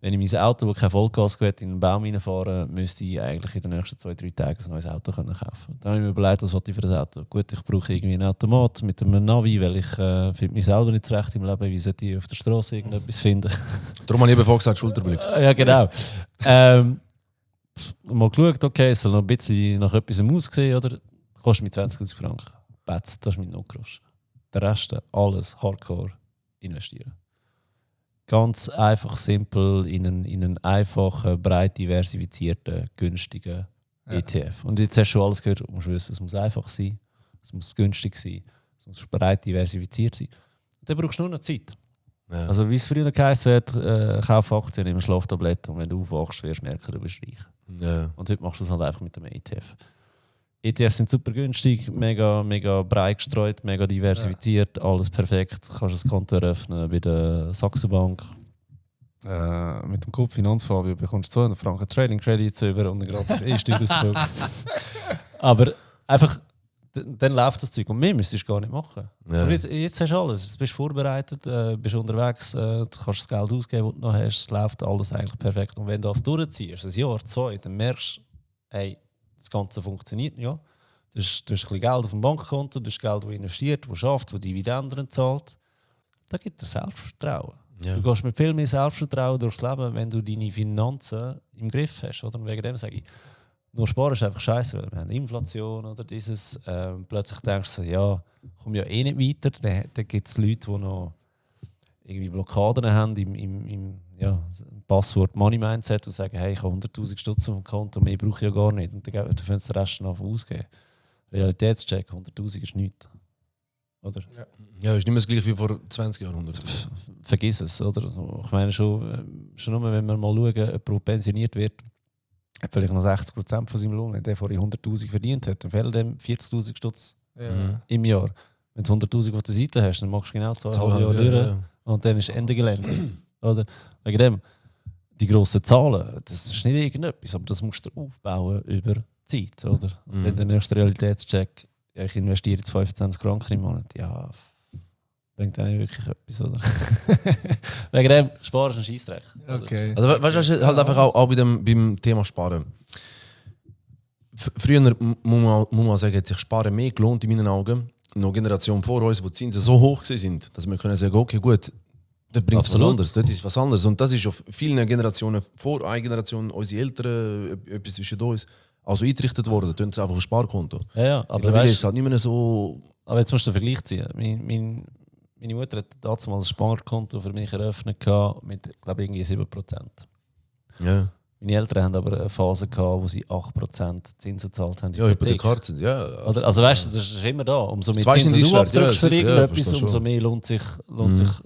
wenn ich mein Auto, das kein Vollgas hat, in einen Baum reinfahren, müsste ich eigentlich in den nächsten 2-3 Tagen ein neues Auto kaufen können. Dann habe ich mir überlegt, was wollte ich für ein Auto? Gut, ich brauche irgendwie einen Automat mit einem Navi, weil ich finde mich selber nicht zurecht im Leben. Wie sollte ich auf der Straße irgendetwas finden? Darum habe ich eben vorhin gesagt, Schulterblick. Ja, genau. Mal geschaut, okay, es soll noch ein bisschen nach etwas aussehen, oder? Kostet mir 20'000 Franken. Betz, das ist mein Notgroschen. Der Rest, alles hardcore investieren. Ganz einfach, simpel, in einen einfachen, breit diversifizierten, günstigen ETF. Und jetzt hast du schon alles gehört, du musst wissen, es muss einfach sein, es muss günstig sein, es muss breit diversifiziert sein. Und dann brauchst du nur noch Zeit. Ja. Also wie es früher geheißen hat, kauf Aktien, nimm Schlaftabletten und wenn du aufwachst, wirst du merken, du bist reich. Ja. Und heute machst du es halt einfach mit dem ETF. ETFs sind super günstig, mega, mega breit gestreut, mega diversifiziert, alles perfekt. Du kannst ein Konto eröffnen bei der Saxo Bank. Mit dem Code Finanzfabio bekommst du 200 Franken Trading Credits über und einen gratis E-Steuerauszug. Aber einfach, dann läuft das Zeug. Und mehr müsstest du gar nicht machen. Ja. Und jetzt hast du alles. Jetzt bist du vorbereitet, bist unterwegs, du kannst das Geld ausgeben, das du noch hast. Es läuft alles eigentlich perfekt. Und wenn du das durchziehst, ein Jahr, 2, dann merkst du, hey, das Ganze funktioniert, ja. Du hast ein bisschen Geld auf dem Bankkonto, du hast Geld, das investiert, das schafft, das Dividenden zahlt. Da gibt dir Selbstvertrauen. Ja. Du gehst mit viel mehr Selbstvertrauen durchs Leben, wenn du deine Finanzen im Griff hast. Oder? Und wegen dem sage ich, nur sparen ist einfach scheiße, weil wir haben Inflation oder dieses. Plötzlich denkst du, ja, komm ja eh nicht weiter. Dann gibt es Leute, die noch irgendwie Blockaden haben im Passwort Money Mindset und sagen, hey, ich habe 100'000 Stutz auf dem Konto, mehr brauche ich ja gar nicht. Und dann fangen sie den Rest noch ausgeben. Realitätscheck, 100'000 ist nichts. Oder? Ja, ist nicht mehr das gleiche wie vor 20 Jahren. 100. Vergiss es, oder? Ich meine schon nur, wenn wir mal schauen, jemand, der pensioniert wird, hat vielleicht noch 60% von seinem Lohn. Wenn der vorher 100'000 verdient hat, dann fehlen dem 40'000 Stutz im Jahr. Wenn du 100'000 auf der Seite hast, dann machst du genau 2,5 Jahre durch und dann ist Ende Gelände. Oder? Wegen dem, die grossen Zahlen, das ist nicht irgendetwas, aber das musst du aufbauen über Zeit. Oder? Und wenn der nächste Realitätscheck, ja, ich investiere jetzt 25 Franken im Monat, ja, bringt dann nicht wirklich etwas, oder? Wegen dem, Sparen ist ein Scheissdreck. Okay. Also weißt du, halt einfach auch beim Thema Sparen. Früher muss man sagen, hat sich Sparen mehr gelohnt in meinen Augen. Noch Generation vor uns, wo die Zinsen so hoch sind, dass wir können sagen, okay, gut, das bringt was anderes, das ist was anderes. Und das ist auf vielen Generationen vor, eine Generation, unsere Eltern, etwas zwischen uns, also eingerichtet worden. Das ist einfach ein Sparkonto. Ja, aber mittlerweile ist es halt nicht mehr so. Aber jetzt musst du einen Vergleich ziehen. Meine Mutter hat damals ein Sparkonto für mich eröffnet mit, glaube ich, irgendwie 7%. Ja. Meine Eltern haben aber eine Phase gehabt, wo sie 8% Zinsen gezahlt haben. Ja, Hypothekarzen, ja. Also weißt du, das ist immer da. Umso mehr Zwei sind Zinsen die du Schwert, abdrückst für irgendetwas, verstehe umso schon. mehr lohnt sich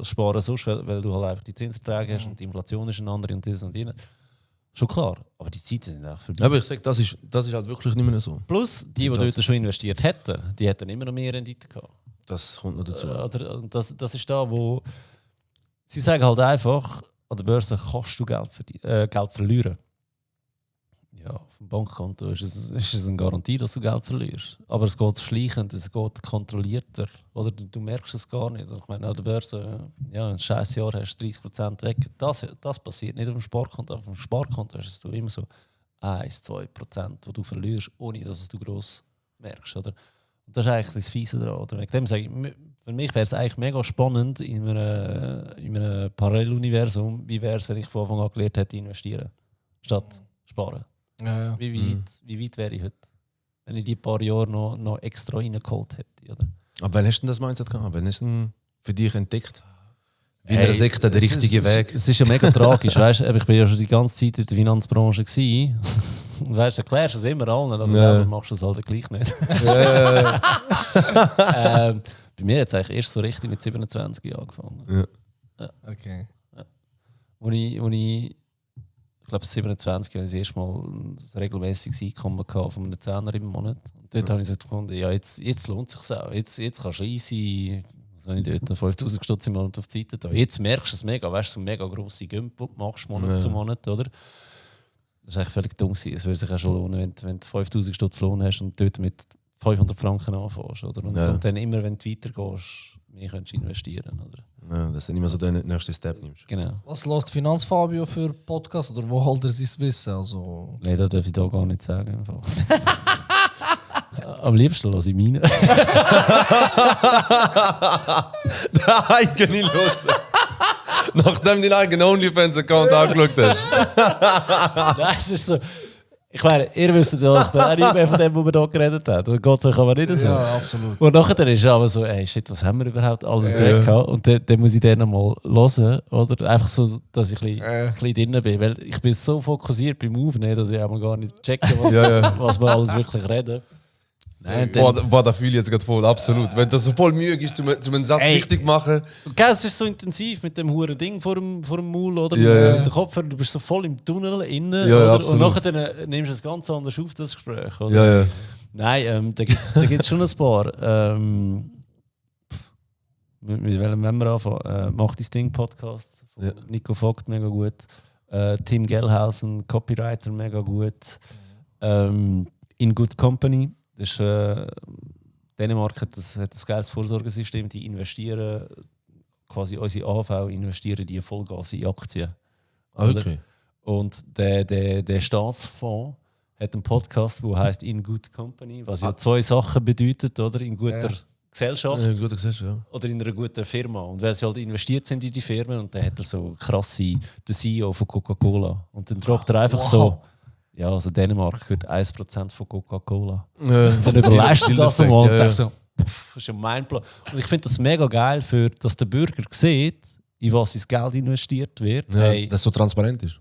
Sparen sonst, weil du halt einfach die Zinserträge hast und die Inflation ist eine andere und das und jenes. Schon klar, aber die Zeiten sind einfach vorbei. Aber ich sage, das ist halt wirklich nicht mehr so. Plus, die dort schon investiert hätten, die hätten immer noch mehr Rendite gehabt. Das kommt noch dazu. Und das ist da, wo sie sagen halt einfach, an der Börse kannst du Geld verlieren. Ja, auf dem Bankkonto ist es eine Garantie, dass du Geld verlierst. Aber es geht schleichend, es geht kontrollierter. Oder du merkst es gar nicht. Ich meine, an der Börse, ja, ein scheiß Jahr hast du 30% weg. Das passiert nicht auf dem Sparkonto. Auf dem Sparkonto hast du immer so 1-2%, die du verlierst, ohne dass du gross merkst. Oder? Und das ist eigentlich das Fiese daran. Oder? Wegen dem sage ich, für mich wäre es eigentlich mega spannend in einem Paralleluniversum, wie wäre es, wenn ich von Anfang an gelernt hätte, investieren statt sparen. Ja. Wie weit wäre ich heute? Wenn ich die paar Jahre noch extra reingeholt hätte. Oder? Aber wann hast du denn das Mindset gehabt? Wann hast du denn für dich entdeckt? Wie in einer Sekte der richtige Weg? Es ist ja mega tragisch. Weißt, ich bin ja schon die ganze Zeit in der Finanzbranche gewesen. Und weißt, erklärst es immer allen, aber selber machst du es halt gleich nicht. Bei mir hat es eigentlich erst so richtig mit 27 angefangen. Ja. Okay. Wo ich glaube 27, als ich das erste Mal ein regelmäßiges Einkommen hatte von einem 10er im Monat. Und dort habe ich so gefunden, ja, jetzt lohnt es sich auch. Jetzt kannst du easy, was habe ich dort, 5000 Stutz im Monat auf die Seite tun. Jetzt merkst du es mega, weißt du, so eine mega grosse Gümp, die du machst, Monat zu Monat, oder? Das ist eigentlich völlig dumm gewesen. Es würde sich auch schon lohnen, wenn du 5000 Stutz Lohn hast und dort mit 500 Franken anfängst, oder? Und dann immer, wenn du weitergehst, mehr kannst du investieren, oder? Ja, dass du nicht mehr so den nächsten Step nimmst. Genau. Was lässt Finanzfabio für Podcast oder wo holt er sein Wissen? Also, Nein, das darf ich da gar nicht sagen. Im Fall. Am liebsten lasse ich meine. Der eigene los. Nachdem du deinen eigenen OnlyFans-Account angeschaut hast. Nein, es ist so. Ich meine, ihr wisst ja auch nicht mehr von dem, was wir hier geredet haben. Das geht sich aber nicht so. ja, absolut. Und nachher ist es aber so, ey, shit, was haben wir überhaupt alles gehabt? Und dann muss ich den nochmal hören, oder? Einfach so, dass ich ein bisschen drin bin. Weil ich bin so fokussiert beim Aufnehmen, dass ich auch gar nicht checke, was wir alles wirklich reden. Nein, Boah, da fühle ich jetzt gerade voll, absolut. Wenn das so voll Mühe ist, um einen Satz richtig zu machen. Gell, es ist so intensiv mit dem huren Ding vor dem Maul, oder? Ja. Mit dem Kopfhörer, du bist so voll im Tunnel innen. Ja, oder? absolut. Und nachher nimmst du es ganz anders auf, das Gespräch. Oder? Ja. Nein, da gibt's schon ein paar. Mit welchem wollen wir anfangen? Mach dein Ding Podcast von Nico Vogt, mega gut. Tim Gellhausen, Copywriter, mega gut. In Good Company. Das ist, Dänemark hat ein geiles Vorsorgesystem, die investieren, quasi unsere AV investieren die Vollgas in Aktien. Okay. Und der Staatsfonds hat einen Podcast, der heißt In Good Company, was ja zwei Sachen bedeutet, oder? In guter Gesellschaft Gute Gesellschaft, ja. oder in einer guten Firma. Und weil sie halt investiert sind in die Firmen, und dann hat er so krasse, der CEO von Coca-Cola. Und dann droppt er einfach so, ja, also Dänemark gehört 1% von Coca-Cola. Dann überlegst du das mal und denkst so, das ist ein Mindblow. Und ich finde das mega geil, dass der Bürger sieht, in was sein Geld investiert wird. Ja, dass es so transparent ist.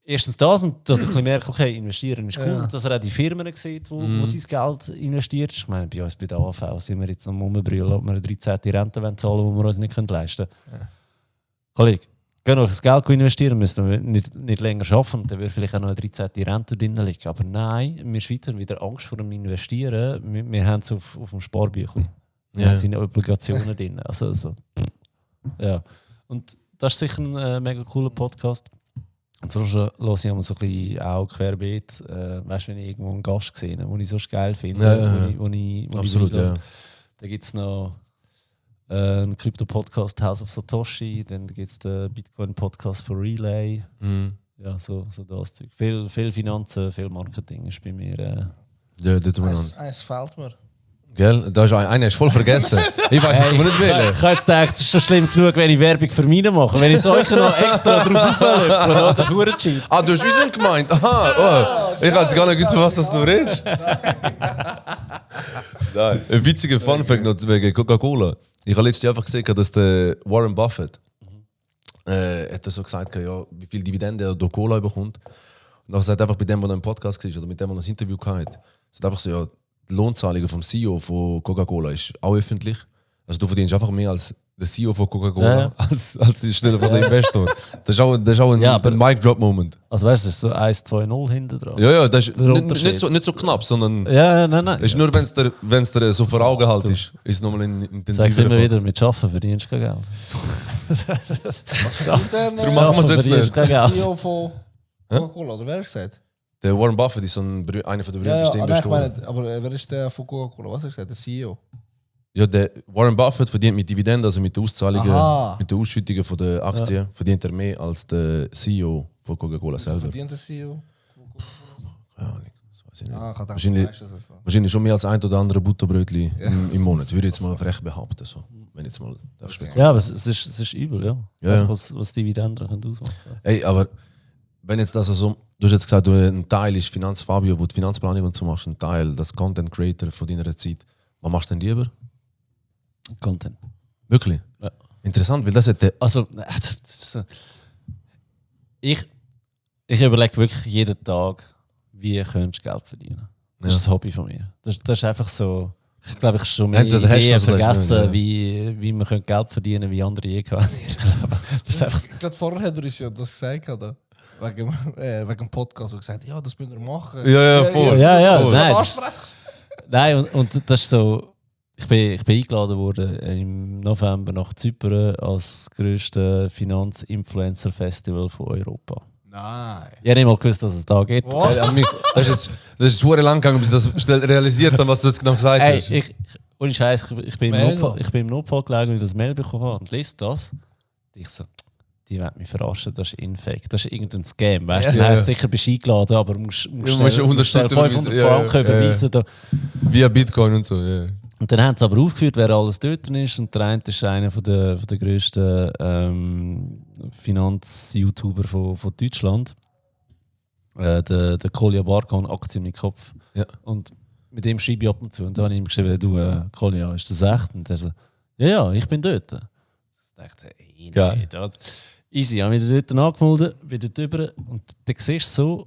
erstens das und dass er ein bisschen merkt, okay, investieren ist cool. Dass er auch die Firmen sieht, wo sein Geld investiert. Ich meine, bei uns bei der AV sind wir jetzt am Rumbrüllen, ob wir eine 13. Rente zahlen wollen, die wir uns nicht leisten können. Kollege, gehen euch das Geld investieren, müssen wir nicht länger arbeiten und dann würde vielleicht auch noch eine 13. Rente drin liegen. Aber nein, wir Schweizer haben wieder Angst vor dem Investieren. Wir haben es auf dem Sparbüchlein. Wir haben es in Obligationen drin. Also, ja. Und das ist sicher ein mega cooler Podcast. Und sonst höre ich immer so ein bisschen auch querbeet, weißt du, wenn ich irgendwo einen Gast gesehen habe, den ich so geil finde, wo ich Absolut, ja. Da gibt es noch einen Krypto-Podcast House of Satoshi, dann gibt es den Bitcoin-Podcast von Relay. Ja, so das Zeug. Viel Finanzen, viel Marketing ist bei mir. Ja, das tun wir Es an. fehlt mir. Gell? Da ist einer ist voll vergessen. Ich weiß es aber nicht Ich wählen. habe jetzt gedacht, es ist schon schlimm genug, wenn ich Werbung für meine mache. Wenn ich jetzt euch noch extra drauf auflöpfe, oder? Hurencheat. Ah, du hast unseren gemeint? Aha, oh. Ich hätte gar nicht gewusst, was das du redest. Nein. Ein witziger Funfact noch wegen Coca-Cola. Ich habe letztes Jahr einfach gesehen, dass der Warren Buffett hat so gesagt, ja, wie viel Dividende er durch Cola bekommt. Und dann hat er einfach bei dem, der im Podcast war oder mit dem, der ein Interview hatte, sagt einfach so, ja, die Lohnzahlung vom CEO von Coca-Cola ist auch öffentlich. Also du verdienst einfach mehr als der CEO von Coca-Cola, als die Stelle von der Investor. Das ist auch ein Mic-Drop-Moment. Also weißt du, es ist so 1-2-0 hinten dran. Ja, das ist Der nicht so knapp, sondern Ja, nein. es ist nur, wenn es dir so vor Augen halt ist es nochmal intensiver. Sag's immer wieder, mit Arbeiten verdienst du kein Geld. Darum machen wir es jetzt nicht. Kein Der Geld. CEO von Coca-Cola, oder wer hat gesagt? Der Warren Buffett ist einer der berühmtesten Nein, ich Investoren. meine, aber wer ist der von Coca-Cola? Was hat er gesagt? Der CEO? Ja, der Warren Buffett verdient mit Dividenden, also mit den Auszahlungen, Aha. mit den Ausschüttungen von der Aktien, verdient er mehr als der CEO von Coca-Cola selber. Verdient der CEO? Keine Ahnung, das weiß ich nicht. Ah, ich dachte, Wahrscheinlich- weißt du das so. Wahrscheinlich schon mehr als ein oder andere Butterbrötchen im Monat, würde ich jetzt mal frech behaupten. So. Wenn ich jetzt mal darf spekulieren. Ja, aber es ist übel, ja. Ja. Einfach, was Dividenden können ausmachen. Ey, aber wenn jetzt das so, du hast jetzt gesagt, ein Teil ist Fabio, wo du Finanzplanung und so machst, ein Teil, das Content Creator von deiner Zeit. Was machst du denn lieber? Content. Wirklich? Ja. Interessant, weil das hat der. Also, das ist so. Ich überlege wirklich jeden Tag, wie könntest du Geld verdienen. Das ist ein Hobby von mir. Das ist einfach so. Ich glaube, ich habe schon mehr Entweder hast du Ideen das oder hast du vergessen, nicht, wie man Geld verdienen kann, wie andere je können. Das ist einfach so. Gerade vorher hat er uns ja das gesagt, oder? Wegen dem Podcast, und gesagt, ja, das müssen wir machen. Ja, voll. Ja, das nein. ansprechen. Nein, und das ist so. Ich bin eingeladen worden im November nach Zypern als grösstes Finanzinfluencer-Festival von Europa. Nein. Ich habe nicht mal gewusst, dass es da geht. Das ist jetzt sehr lang gegangen, bis ich das schnell realisiert habe, was du jetzt genau gesagt Hey, hast. ohne Scheiß, ich bin Mail im Notfall gelegen und ich das Mail bekommen habe und lese das. Und ich so, die werden mich verarschen, das ist Infake, das ist irgendein Scam. Weißt du, Ja. heißt sicher bist du eingeladen, aber musst musst unterstützen, 500 ja, Franken ja. überweisen. Da. Via Bitcoin und so, ja. Und dann haben sie aber aufgeführt, wer alles dort ist. Und der eine ist einer der grössten Finanz-YouTuber von Deutschland. Der Kolja Barkan, Aktien im Kopf. Ja. Und mit dem schreibe ich ab und zu. Und dann habe ich ihm geschrieben, du Kolja, ist das echt? Und er so, ja, ich bin dort. Ich dachte, Geil. nicht. Oder? Easy, ich habe mich dort angemeldet, bin dort rüber. Und dann siehst du so,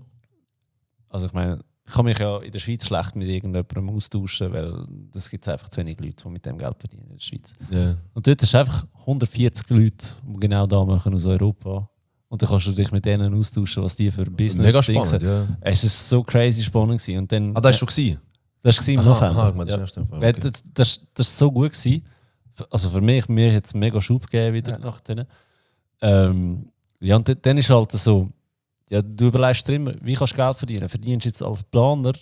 also ich meine, ich kann mich ja in der Schweiz schlecht mit irgendjemandem austauschen, weil es gibt einfach zu wenig Leute, die mit dem Geld verdienen in der Schweiz. Ja. Und dort hast du einfach 140 Leute, die genau da machen aus Europa. Und dann kannst du dich mit denen austauschen, was die für Business Mega Dings spannend, haben. ja. Es ist so crazy spannend gewesen. Und dann, Ah, das war schon gewesen? das war im Aha, November. aha, ich meine, das Ja. erste Mal, Weil okay. das war so gut gewesen. Also für mich, mir hat es mega Schub gegeben wieder nach denen. Ja, und dann ist halt so, ja, du überlegst dir immer, wie kannst du Geld verdienen? Verdienst du jetzt als Planer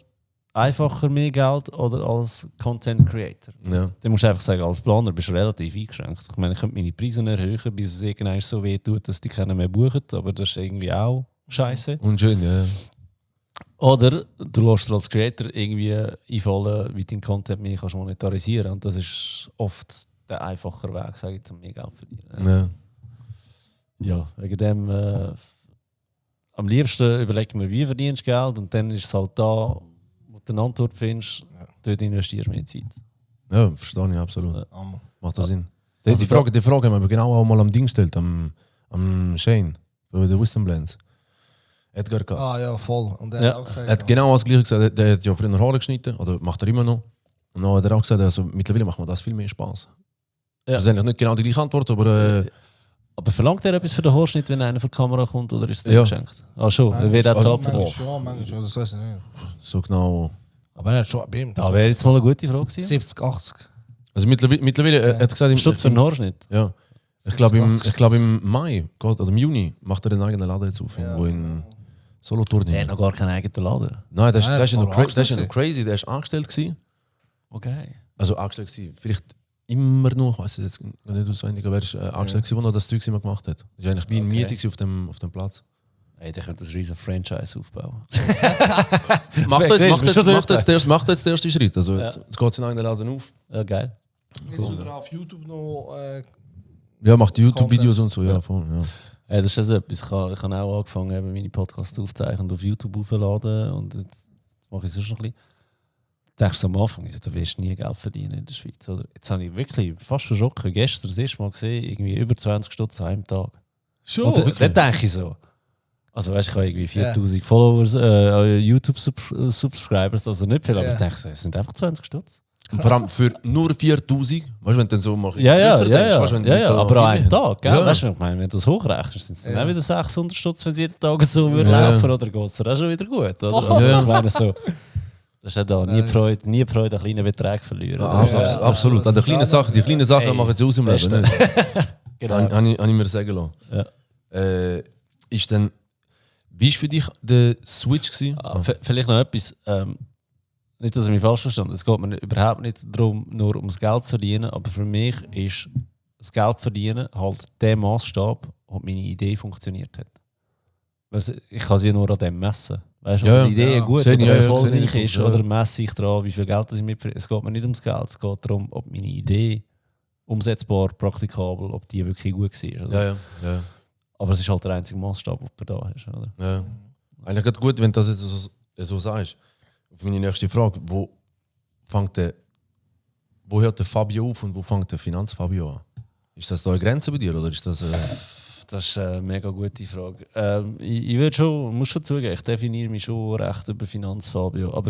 einfacher mehr Geld oder als Content Creator? Ja. Dann musst du einfach sagen, als Planer bist du relativ eingeschränkt. Ich meine, ich könnte meine Preise erhöhen, bis es irgendwann so weh tut, dass die keiner mehr buchen, aber das ist irgendwie auch scheiße. Unschön, ja. Oder du lässt dir als Creator irgendwie einfallen, wie dein Content mehr kannst monetarisieren. Und das ist oft der einfache Weg, sage ich, um mehr Geld zu verdienen. Ja. Ja, wegen dem am liebsten überlegen wir, wie verdienst du Geld und dann ist es halt da, wo du eine Antwort findest, dort investierst du mehr Zeit. Ja, verstehe ich absolut. Ja. Hammer. Macht das Sinn. Also Die Frage haben wir genau auch mal am Ding gestellt, am Shane, bei den Wisdom Blends. Edgar Katz. Ah ja, voll. Und der Ja. hat auch gesagt, Er hat genau das Gleiche gesagt. Der hat ja früher Haare geschnitten, oder macht er immer noch. Und dann hat er auch gesagt, also, mittlerweile macht mir das viel mehr Spaß. Ja. Das ist eigentlich nicht genau die gleiche Antwort, aber Aber verlangt er etwas für den Haarschnitt, wenn einer vor die Kamera kommt, oder ist es dem Ja. geschenkt? Ah schon, er wird auch Also, zahlt für manchmal den. schon, manchmal schon, das weiß ich nicht. so genau. Aber er hat schon bei ihm Da wäre jetzt mal eine gute Frage gewesen. 70, 80. Also mittlerweile er hat gesagt, Stutz für den Haarschnitt? Ja. Ich glaube im Mai oder im Juni macht er einen eigenen Laden jetzt auf, irgendwo in Solothurn. Der hat noch gar keinen eigenen Laden. Nein, der Nein, ist ja noch das war noch crazy, der ist angestellt gewesen. Okay. Also angestellt gewesen. Vielleicht immer noch, ich weiß es jetzt nicht auswendig, aber er ist angestellt gewesen, wo er das Zeug immer gemacht hat. Das war eigentlich wie ein Okay. Meeting auf dem Platz. Hey, der könnte ein riesen Franchise aufbauen. Macht Siehst du, bist schon dort. jetzt den ersten Schritt. Also jetzt geht es in einen Laden auf. Ja, geil. Jetzt sogar auf YouTube noch. Ja, macht YouTube-Videos Contents. und so, ja, voll. Ja. Ja, das ist also etwas. Ich habe auch angefangen, eben meine Podcasts aufzuzeichnen und auf YouTube aufzuladen. Und jetzt mache ich es schon ein bisschen. Denkst du am Anfang, du wirst nie Geld verdienen in der Schweiz. Oder? Jetzt habe ich wirklich fast verschrocken. Gestern das erste Mal gesehen, irgendwie über 20 Stutz an einem Tag. Schon? Und dann denke ich so. Also weißt du, ich habe irgendwie 4000 Followers, YouTube-Subscribers, also nicht viel, aber ich denke so, es sind einfach 20 Stutz. Und vor allem für nur 4000, weißt du, wenn du dann so mal Ja, grösser denkst, weißt du, wenn die Leute aber noch an viel einem mehr Tag, gell? Ja. Weißt du, ich meine, wenn du das hochrechnest, sind es dann Ja. auch wieder 600 Stutz, wenn sie jeden Tag so würden Ja. laufen, oder geht es dann auch schon wieder gut, oder? Also, Ja. ich meine so, das ist ja da, nie Freude an kleinen Beträgen verlieren. Ja, oder? absolut. An die kleinen Sachen Ey, machen sie aus im Leben. Beste. Nicht? Genau. Habe ich mir sagen lassen. Ja. Ist denn, wie war für dich der Switch gewesen? Vielleicht noch etwas, nicht, dass ich mich falsch verstanden. Es geht mir überhaupt nicht darum, nur ums Geld verdienen, aber für mich ist das Geld verdienen halt der Maßstab, ob meine Idee funktioniert hat. Weil ich kann sie nur an dem messen. Weißt du, Ja, ob eine Idee ja. gut Sehe ich, oder ja, ja, erfolgreich sehe ich, ist, ja. oder messe ich daran, wie viel Geld das ich mitbringe. Es geht mir nicht ums Geld, es geht darum, ob meine Idee umsetzbar, praktikabel, ob die wirklich gut war. Oder? Ja. Aber es ist halt der einzige Maßstab, den du da hast. Oder? Ja. Eigentlich gerade gut, wenn du das jetzt so sagst. Auf meine nächste Frage, wo hört der Fabio auf und wo fängt der Finanzfabio an? Ist das da eine Grenze bei dir oder ist das... Das ist eine mega gute Frage. Ich würde schon, muss schon zugeben, ich definiere mich schon recht über Finanz, Fabio. Aber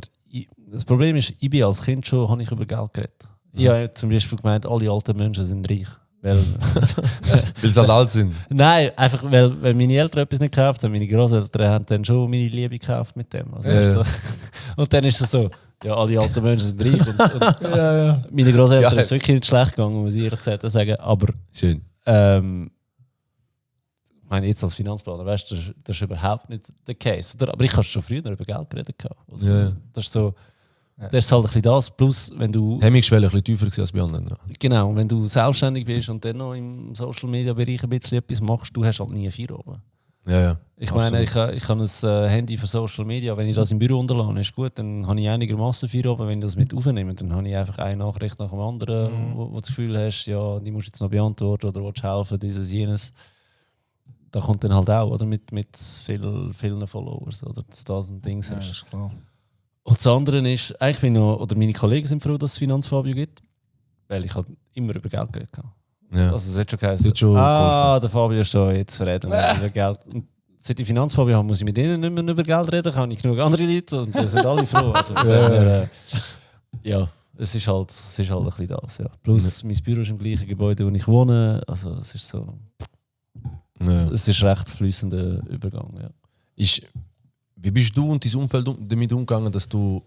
das Problem ist, ich bin als Kind schon, habe ich über Geld geredet. Ich habe zum Beispiel gemeint, alle alten Menschen sind reich. Weil Weil sie halt alt sind. Nein, einfach weil meine Eltern etwas nicht gekauft haben. Meine Großeltern haben dann schon meine Liebe gekauft mit dem. Also Ja. so. Und dann ist es so, ja, alle alten Menschen sind reich. Und meine Großeltern Geil. ist wirklich nicht schlecht gegangen, muss ich ehrlich gesagt sagen. Aber Schön. ich meine, jetzt als Finanzplaner, weißt du, das ist überhaupt nicht der Case. Oder? Aber ich habe schon früher über Geld geredet. Also, Ja. Das ist so, das ist halt ein bisschen das. Plus, wenn du, Die Hemmungsschwelle ein bisschen tiefer gewesen als bei anderen. Ja. genau, wenn du selbstständig bist und dann noch im Social Media Bereich ein bisschen etwas machst, du hast halt nie 4 oben. Ja. Ich meine, ich habe ein Handy für Social Media. Wenn ich das im Büro unterlasse, ist gut, dann habe ich einigermaßen 4 oben. Wenn ich das mit aufnehme, dann habe ich einfach eine Nachricht nach dem anderen, wo du das Gefühl hast, ja, die musst du jetzt noch beantworten oder willst helfen, dieses, jenes. Da kommt dann halt auch, oder? Mit vielen Followers, oder? Dass du das ein Ding Ja, hast. ist klar. Und das andere ist, eigentlich bin ich noch, oder meine Kollegen sind froh, dass es Finanzfabio gibt, weil ich halt immer über Geld geredet habe. Ja. Also es hat schon geheißen, Das hat schon der Fabio ist da, jetzt reden wir über Geld. Und seit ich Finanzfabio habe, muss ich mit denen nicht mehr über Geld reden, kann ich genug andere Leute und die sind alle froh. Also, ja, es ist halt ein bisschen das. Ja. Plus mein Büro ist im gleichen Gebäude, wo ich wohne, also es ist so, Ja. es ist recht fließender Übergang. Ja. Wie bist du und dein Umfeld damit umgegangen, dass du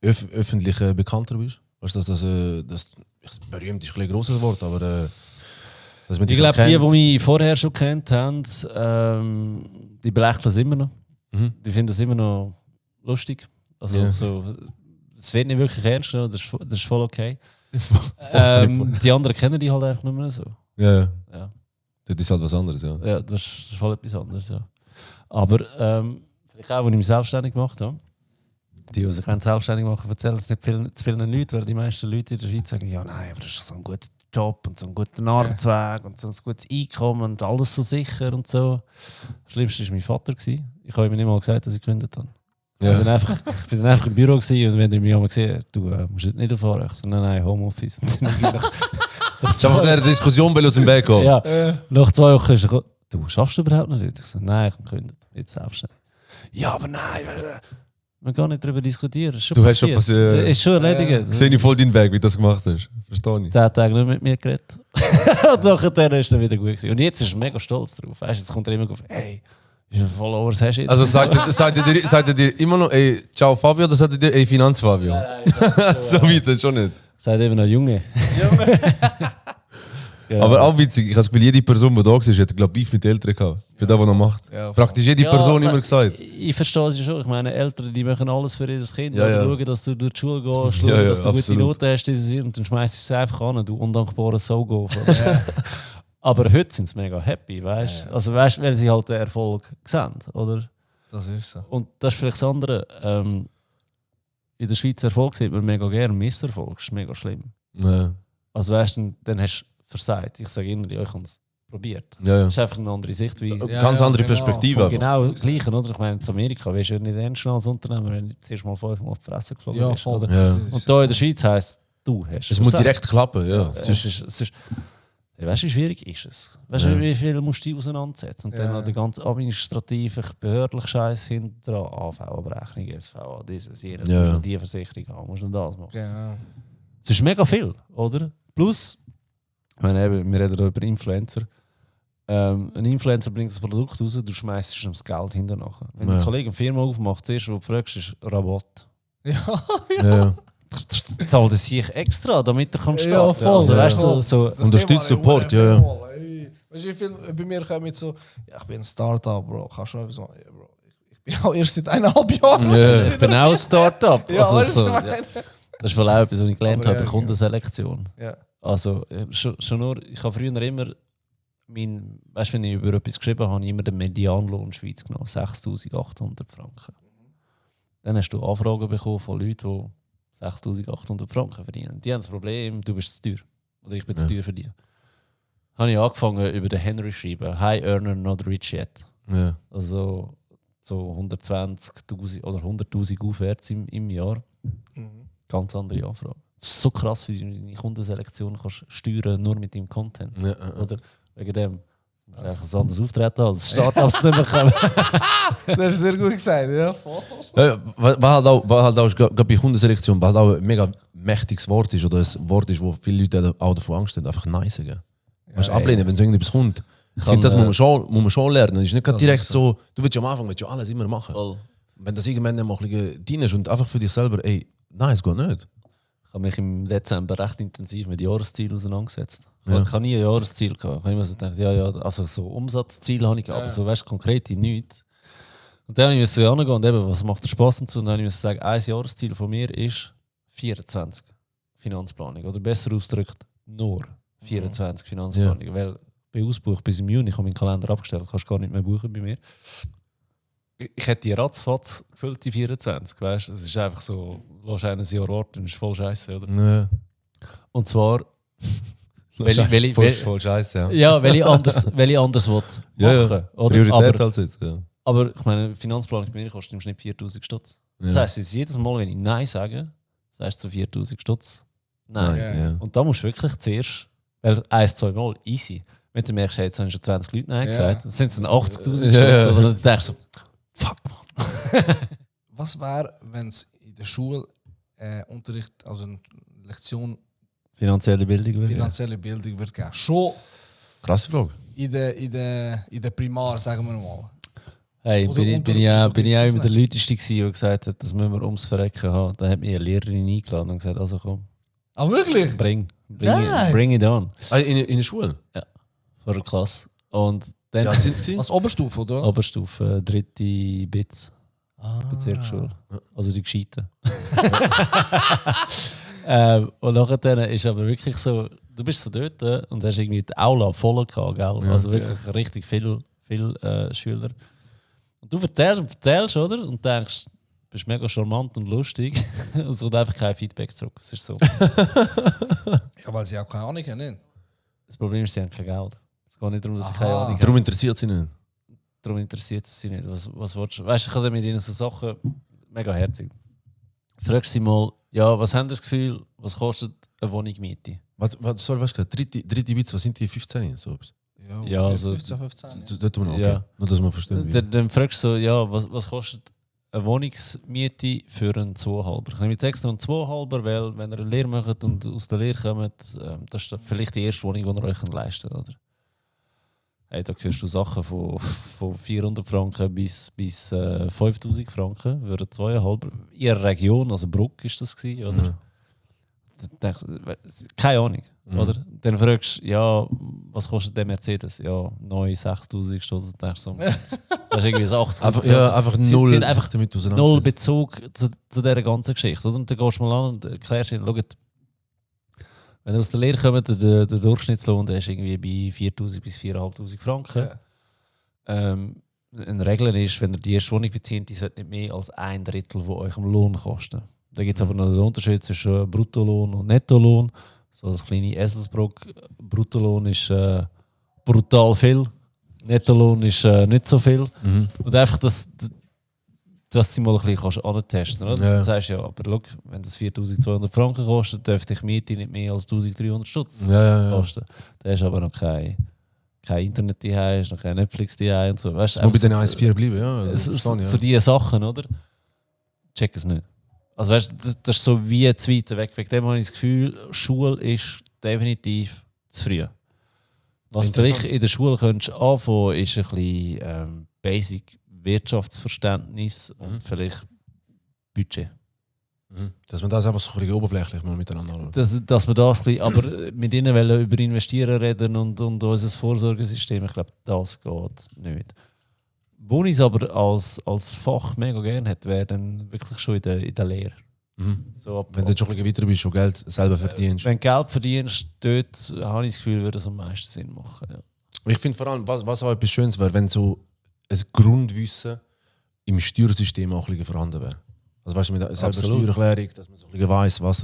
öffentlich bekannter bist? Weißt du, berühmt ist ein grosses Wort, aber dass man Ich dich glaube, kennt. die mich vorher schon kennt haben, die belächeln es immer noch. Mhm. Die finden es immer noch lustig. Also, Ja. so, es wird nicht wirklich ernst genommen, das ist voll okay. Die anderen kennen die halt einfach nicht mehr so. Ja. Ja, Das ist halt was anderes, ja. ja das ist voll etwas anderes. Ja. Aber vielleicht auch, als ich mich selbstständig gemacht habe, die sich selbstständig machen, erzählen es nicht zu vielen Leuten, weil die meisten Leute in der Schweiz sagen, ja nein, aber das ist so ein guter Job und so ein guter Arbeitsweg und so ein gutes Einkommen und alles so sicher und so. Das Schlimmste war mein Vater. Ich habe ihm nicht mal gesagt, dass ich gekündigt habe. Ja. Ich bin dann einfach im Büro gewesen, und wenn er mich einmal gesehen hat, du musst jetzt nicht erfahren. Ich so, nein, Homeoffice. Und dann Jetzt haben wir eine Diskussion aus dem Weg gekommen. ja, nach 2 Wochen ist er gekommen, du schaffst überhaupt nicht heute? Ich so, nein, ich bin gekündigt, jetzt selbstständig. Ja, aber nein, wir können nicht darüber diskutieren. Ist schon Du hast schon passiert. Ist schon erledigt. Ich sehe nicht voll deinen Weg, wie du das gemacht hast. Verstehe ich. 10 Tage nicht mit mir geredet. Und nachher ist er wieder gut gewesen. Und jetzt ist er mega stolz drauf. Weißt, jetzt kommt er immer auf, hey, wie viele Followers hast du jetzt? Also sagt er dir immer noch, ey, ciao Fabio, oder sagt er dir, ey, Finanz Fabio? Nein, So weit dann schon nicht. seid eben noch Junge. Genau. Aber auch witzig, ich habe das Gefühl, jede Person, die da war, hat, glaube ich, Beef mit den Eltern gehabt. Für das, was er macht. Ja, Praktisch jede Ja, Person aber immer gesagt. Ich verstehe es ja schon. Ich meine, Eltern, die machen alles für ihr Kind. Ja, ja. Schauen, dass du durch die Schule gehst, schauen, Ja, ja, dass du gute absolut. Noten hast, und dann schmeißt du es einfach an, du undankbarer Saugo. Aber heute sind sie mega happy, weißt du? Ja. Also, weißt, weil sie halt den Erfolg sehen, oder? Das ist so. Und das ist vielleicht das andere. In der Schweiz Erfolg sieht man mega gerne, Misserfolg ist mega schlimm. Ja, Also weißt du, dann hast du versagt. Ich sage immer, ja, ich habe es probiert. ja. Das ist einfach eine andere Sicht. Wie Ja, Ganz ja, andere genau. Perspektive. genau das Gleiche, oder? Ich meine, in Amerika weißt du nicht ernst als Unternehmer, wenn du zuerst mal 5 Mal auf die Fresse geflogen Ja, bist. voll. Oder? Ja. Und da in der Schweiz heisst du hast Es muss versagt. direkt klappen, ja. Es ist, ja, weißt du, wie schwierig ist es? Weißt du, Ja. wie viel musst du dich auseinandersetzen? Und dann Ja. noch der ganze administrative, behördliche Scheiß hinter AV-Abrechnung, SVA, dieses, jenes. Ja. Musst du noch die Versicherung haben, musst du noch das machen. Genau. Es ist mega viel, oder? Plus, ich meine, eben, wir reden hier über Influencer. Ein Influencer bringt das Produkt raus, du schmeißt ihm das Geld hinterher. Wenn Ja. ein Kollege eine Firma aufmacht, das erste, was du fragst, ist Rabatt. Ja, Ja. Zahlt er sich extra, damit er kann starten Ja, voll, Also, ja. weißt du, so das Unterstützt Thema, Support, ey, ja, ja. voll, ey. Weißt du, wie viel bei mir kommen mit so, ja, ich bin ein Startup, Bro, kannst du noch etwas machen? Ja, Bro, ich bin auch erst seit 1,5 Jahren. Ja. ich bin auch ein Start-up. Ja, Also, weißt du, so, was ich ja. meine? Das ist wohl auch etwas, was ich gelernt Aber habe, ja, Kundenselektion. Ja. Also, schon nur, ich habe früher immer, weißt du, wenn ich über etwas geschrieben habe, habe ich immer den Medianlohn in der Schweiz genommen, 6'800 Franken. Dann hast du Anfragen bekommen von Leuten, die 6'800 Franken verdienen. Die haben das Problem, du bist zu teuer. Oder ich bin zu teuer für dich. Habe ich angefangen über den Henry zu schreiben, High Earner Not Rich Yet. Ja. Also so 120'000 oder 100'000 aufwärts im Jahr. Mhm. Ganz andere Anfrage. Das ist so krass, wie du deine Kundenselektion kannst steuern, nur mit deinem Content. Ja. Oder wegen dem einfach ein anderes Auftreten als Startups nicht mehr kommen. Das hast du sehr gut gesagt, ja, voll. Ja, was halt auch gerade bei Kundenselektion, was halt auch ein mega mächtiges Wort ist oder ein Wort ist, wo viele Leute auch davon Angst haben, einfach Nein sagen. Weißt du, ablehnen, wenn so irgendetwas kommt. Ich finde, das muss man schon lernen. Es ist nicht gerade direkt so, du willst ja am Anfang ja alles immer machen. Voll. Wenn das irgendwann mal ein bisschen dienst und einfach für dich selber, ey, nein, es geht nicht. Ich habe mich im Dezember recht intensiv mit Jahreszielen auseinandergesetzt. Ja. Ich habe nie ein Jahresziel gehabt. Ich habe immer so gedacht, ja, also so Umsatzziel habe ich gehabt, aber so weißt du, konkrete nichts. Und dann musste ich angehen und eben, was macht der Spaß dazu? Und dann musste ich sagen, ein Jahresziel von mir ist 24 Finanzplanung. Oder besser ausgedrückt, nur 24 Finanzplanung. Weil ich bin ausgebucht bis im Juni, ich habe meinen Kalender abgestellt, kannst gar nicht mehr buchen bei mir. Ich hätte die ratzfatz gefüllt, die 24, weißt du? Es ist einfach so, lass einen Jahr warten, das ist voll scheiße, oder? Ja. Und zwar, Voll scheiße, ja. ja, weil ich anders will machen. Ja. Oder? Priorität als jetzt, ja. Aber ich meine, Finanzplanung bei mir kostet im Schnitt 4000 Stutz. Das Ja. heisst, jetzt jedes Mal, wenn ich Nein sage, sagst du zu 4000 Stutz Nein. Nein, Ja. ja. Und da musst du wirklich zuerst, weil 1-2 Mal easy. Wenn du merkst, hey, jetzt haben schon 20 Leute Nein gesagt, dann sind es dann 80'000 Ja. Stutz. Und dann denkst du so, fuck man. Was wäre, wenn es in der Schule Unterricht, also eine Lektion Finanzielle Bildung würde ich. finanzielle Bildung wird geben? Schon Krasse Frage. in der Primar, sagen wir mal. Hey, Oder bin unter- ich auch so immer Business der Leuteste gewesen, der gesagt hat, das müssen wir ums Verrecken haben. Da hat mich eine Lehrerin eingeladen und gesagt, also komm, Ah, wirklich? bring Nein. it on. In der Schule? Vor der Klasse. Und dann Ja, sind sie? Als Oberstufe, oder? Oberstufe, 3. BITS. Bezirksschule. Also die Gescheiten. Und nachher ist aber wirklich so, du bist so dort und hast irgendwie die Aula voll gehabt, gell? Also wirklich richtig viel Schüler. Und du erzählst, oder? Und denkst, du bist mega charmant und lustig. Und es kommt einfach kein Feedback zurück. Es ist so. Ja, weil sie auch keine Ahnung haben, nicht? Das Problem ist, sie haben kein Geld. Es geht nicht darum, dass sie keine Aha. Ahnung haben. Darum interessiert sie nicht. Darum interessiert es sie nicht. Was willst du? Weißt du, ich habe mit ihnen so Sachen mega herzig. Fragst sie mal, ja, was haben Sie das Gefühl, was kostet eine Wohnungsmiete? Was hast du gesagt? Dritte Witz, was sind die 15? So. Ja, also- 15. Dort okay. Ja. Nur, dass man verstehen will. Dann fragst du so, ja, was kostet eine Wohnungsmiete für einen 2,5er? Ich nehme jetzt extra einen 2,5er, weil wenn ihr eine Lehre macht und aus der Lehre kommt, das ist vielleicht die erste Wohnung, die ihr euch leisten könnt, oder? Hey, da kriegst du Sachen von 400 Franken bis 5000 Franken für einen 2,5er. In ihrer Region, also Bruck ist das gewesen, oder? Mhm. Dann keine Ahnung, oder? Dann fragst du, ja, was kostet der Mercedes? Ja, neu 6000 Stutz. Dann denkst du so, das ist irgendwie so 80. Einfach Sie null, sind einfach damit null Bezug zu dieser ganzen Geschichte. Oder? Und dann gehst du mal an und erklärst ihnen, schaut, wenn ihr aus der Lehre kommt, der Durchschnittslohn der ist irgendwie bei 4000 bis 4500 Franken. Eine Regel ist, wenn ihr die erste Wohnung bezieht, die sollte nicht mehr als 1/3 von eurem Lohn kosten. Da gibt es aber noch den Unterschied zwischen Bruttolohn und Nettolohn. So das kleine Eselsbrock. Bruttolohn ist brutal viel. Nettolohn ist nicht so viel. Und einfach, dass sie mal ein bisschen antesten kannst. Ja. Dann sagst du ja, aber schau, wenn das 4200 Franken kostet, dürfte ich Miete nicht mehr als 1300 Stutz kosten. Da hast aber noch kein Internet daheim, hast noch kein Netflix daheim und so. Weißt, Es muss bei den 1,4 bleiben, ja. so diese Sachen, oder? Check es nicht. Also weißt, das ist so wie zu weit weg. Wegen dem habe ich das Gefühl, Schule ist definitiv zu früh. Was vielleicht in der Schule könntest anfangen, ist ein bisschen Basic Wirtschaftsverständnis und vielleicht Budget. Dass man das einfach so ein bisschen oberflächlich mal miteinander anschaut. Dass wir das ein bisschen, aber mit ihnen wollen über Investieren reden und unser Vorsorgesystem, ich glaube, das geht nicht. Wo ich es aber als Fach mega gerne hätte, wäre dann wirklich schon in der Lehre. So Wenn du schon ein bisschen weiter bist und Geld selber verdienst. Wenn du Geld verdienst, dort habe ich das Gefühl, würde es am meisten Sinn machen. Ja. Ich finde vor allem, was auch etwas Schönes wäre, wenn so ein Grundwissen im Steuersystem auch ein bisschen vorhanden wäre. Also weißt du, mit selber Steuererklärung, dass man so ein bisschen weiss, was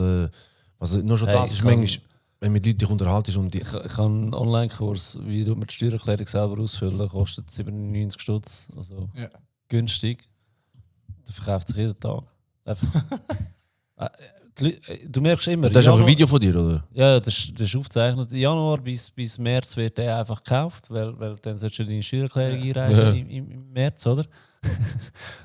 nur schon das ist manchmal, wenn mit Leuten dich unterhaltest und Ich habe einen Online-Kurs, wie du mit Steuererklärung selber ausfüllen, kostet 97 Stutz, also günstig. Der verkauft sich jeden Tag. Du merkst immer. das ist auch ein Video von dir, oder? Ja, das ist aufgezeichnet. Januar bis März wird der einfach gekauft, weil dann solltest du deine Steuererklärung einreichen im März, oder?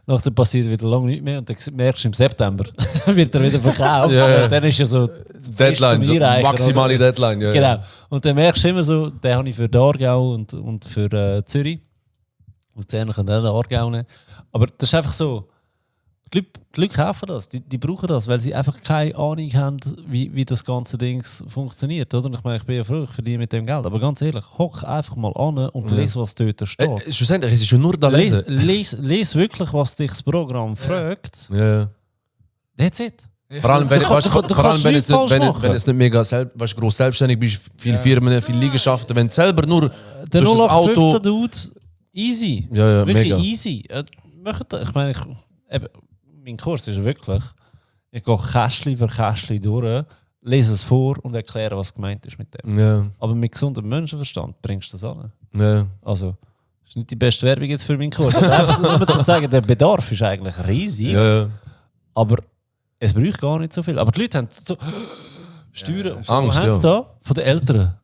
Nachher passiert wieder lange nichts mehr und dann merkst du im September wird er wieder verkauft. Dann ist ja so Deadline, so maximale oder? Deadline. Ja, genau. Und dann merkst du immer so, den habe ich für Aargau und für Zürich. Und die können dann Aargau nehmen. Aber das ist einfach so. Die Leute kaufen das, die brauchen das, weil sie einfach keine Ahnung haben, wie das ganze Ding funktioniert. Oder? Ich meine, ich bin ja froh, ich verdiene mit dem Geld. Aber ganz ehrlich, hock einfach mal an und lese, was dort steht. Schlussendlich, es ist ja nur da lesen. Lies wirklich, was dich das Programm fragt. Ja. That's it. Vor allem, wenn wenn es nicht mega gross selbstständig bist, viele Firmen, viele Liegenschaften, wenn du selber nur der durch das Auto... 0815-Dude, easy. Ja, wirklich mega. easy. Ich meine, mein Kurs ist wirklich, ich gehe Kästchen für Kästchen durch, lese es vor und erkläre, was gemeint ist mit dem. Ja. Aber mit gesundem Menschenverstand bringst du das an. Ja. Also, das ist nicht die beste Werbung jetzt für meinen Kurs. Aber einfach nur zu sagen, der Bedarf ist eigentlich riesig, Ja. aber es braucht gar nicht so viel. Aber die Leute haben so Steuern. Und so. Angst, Was haben sie da? Von den Eltern.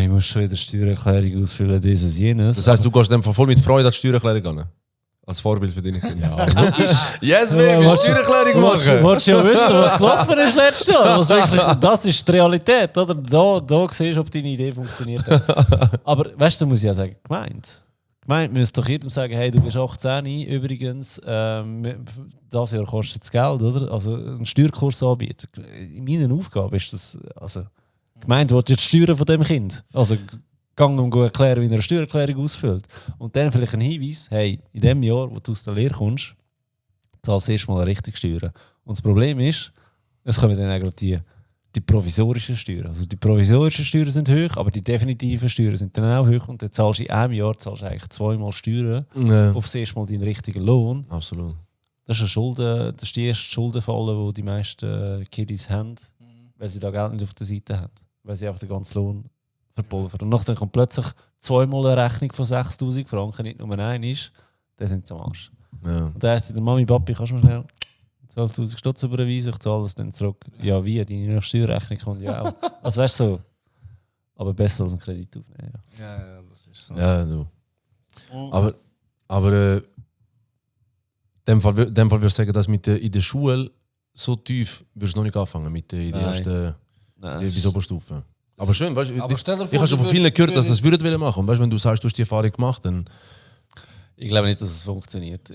Ich muss schon wieder Steuererklärung ausfüllen, dieses, jenes. Das heisst, du gehst dann voll mit Freude an die Steuererklärung an? Als Vorbild für deine Kinder. Ja, logisch. Yes, baby, Steuererklärung machen! Wolltest du ja wissen, was gelaufen ist letztes Jahr? Das ist die Realität, oder? Da siehst du, ob deine Idee funktioniert hat. Aber weißt du, da muss ich ja sagen, Gemeinde müsste doch jedem sagen, hey, du bist 18, übrigens, das Jahr kostet es Geld, oder? Also einen Steuerkurs anbieten. In meiner Aufgabe ist das, also die Gemeinde will jetzt die Steuern von dem Kind. Also gang und erklären, wie er eine Steuererklärung ausfüllt. Und dann vielleicht ein Hinweis, hey, in dem Jahr, wo du aus der Lehre kommst, zahlst du erstmal richtig Steuern. Und das Problem ist, es kommen dann auch gerade die provisorischen Steuern. Also die provisorischen Steuern sind hoch, aber die definitiven Steuern sind dann auch hoch. Und dann zahlst du in einem Jahr eigentlich 2-mal Steuern auf das erste Mal deinen richtigen Lohn. Absolut. Das ist das ist die erste Schuldenfalle, die die meisten Kiddies haben, weil sie da Geld nicht auf der Seite haben. Weil sie einfach den ganzen Lohn verpulvern. Und dann kommt plötzlich 2-mal eine Rechnung von 6'000 Franken, nicht nur eine ist, dann sind sie am Arsch. Ja. Und dann heisst der Mami, Papi, kannst du mir schnell 12'000 Stutz überweisen, ich zahle das dann zurück. Ja, wie? Deine Steuerrechnung kommt ja auch. Also weißt du so. Aber besser als einen Kredit aufnehmen. Ja. Ja, Das ist so. Ja, du. Aber dem Fall würde ich sagen, dass in der Schule so tief würdest du noch nicht anfangen mit in der ersten bis Oberstufe. Aber schön, weißt du, Aber stell dir ich vor, habe schon von du vielen gehört, dass würdest- das würden machen. Und weißt du, wenn du sagst, du hast die Erfahrung gemacht, dann Ich glaube nicht, dass es funktioniert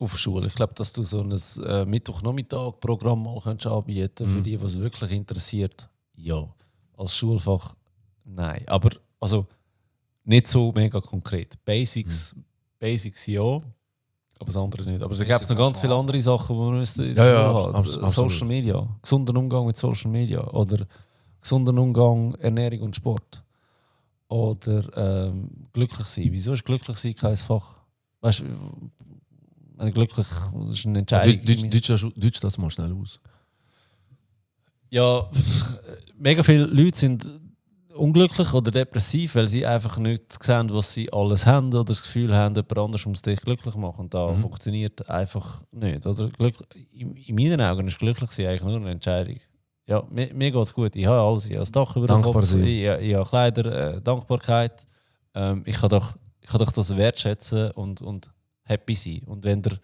auf Schule. Ich glaube, dass du so ein Mittwochnachmittag-Programm mal könntest anbieten für die, was wirklich interessiert. Ja. Als Schulfach nein. Aber also nicht so mega konkret. Basics ja, aber das andere nicht. Aber da gibt es noch ganz viele andere Sachen, die man müsste in der Schule haben. absolut. Social Media, gesunder Umgang mit Social Media oder gesunder Umgang Ernährung und Sport. Oder glücklich sein. Wieso ist glücklich sein kein Fach? Weißt du, wenn ich glücklich, das ist eine Entscheidung. Deutsch das mal schnell aus. Ja, mega viele Leute sind unglücklich oder depressiv, weil sie einfach nicht sehen, was sie alles haben oder das Gefühl haben, jemand anderes muss dich glücklich machen. Und da funktioniert einfach nicht. Oder in meinen Augen ist glücklich sein eigentlich nur eine Entscheidung. Ja, mir geht es gut. Ich habe alles. Ich habe das Dach über dem Dankbar Kopf. sein. Ich habe Kleider, Dankbarkeit. Ich kann doch das wertschätzen und happy sein. Und wenn dann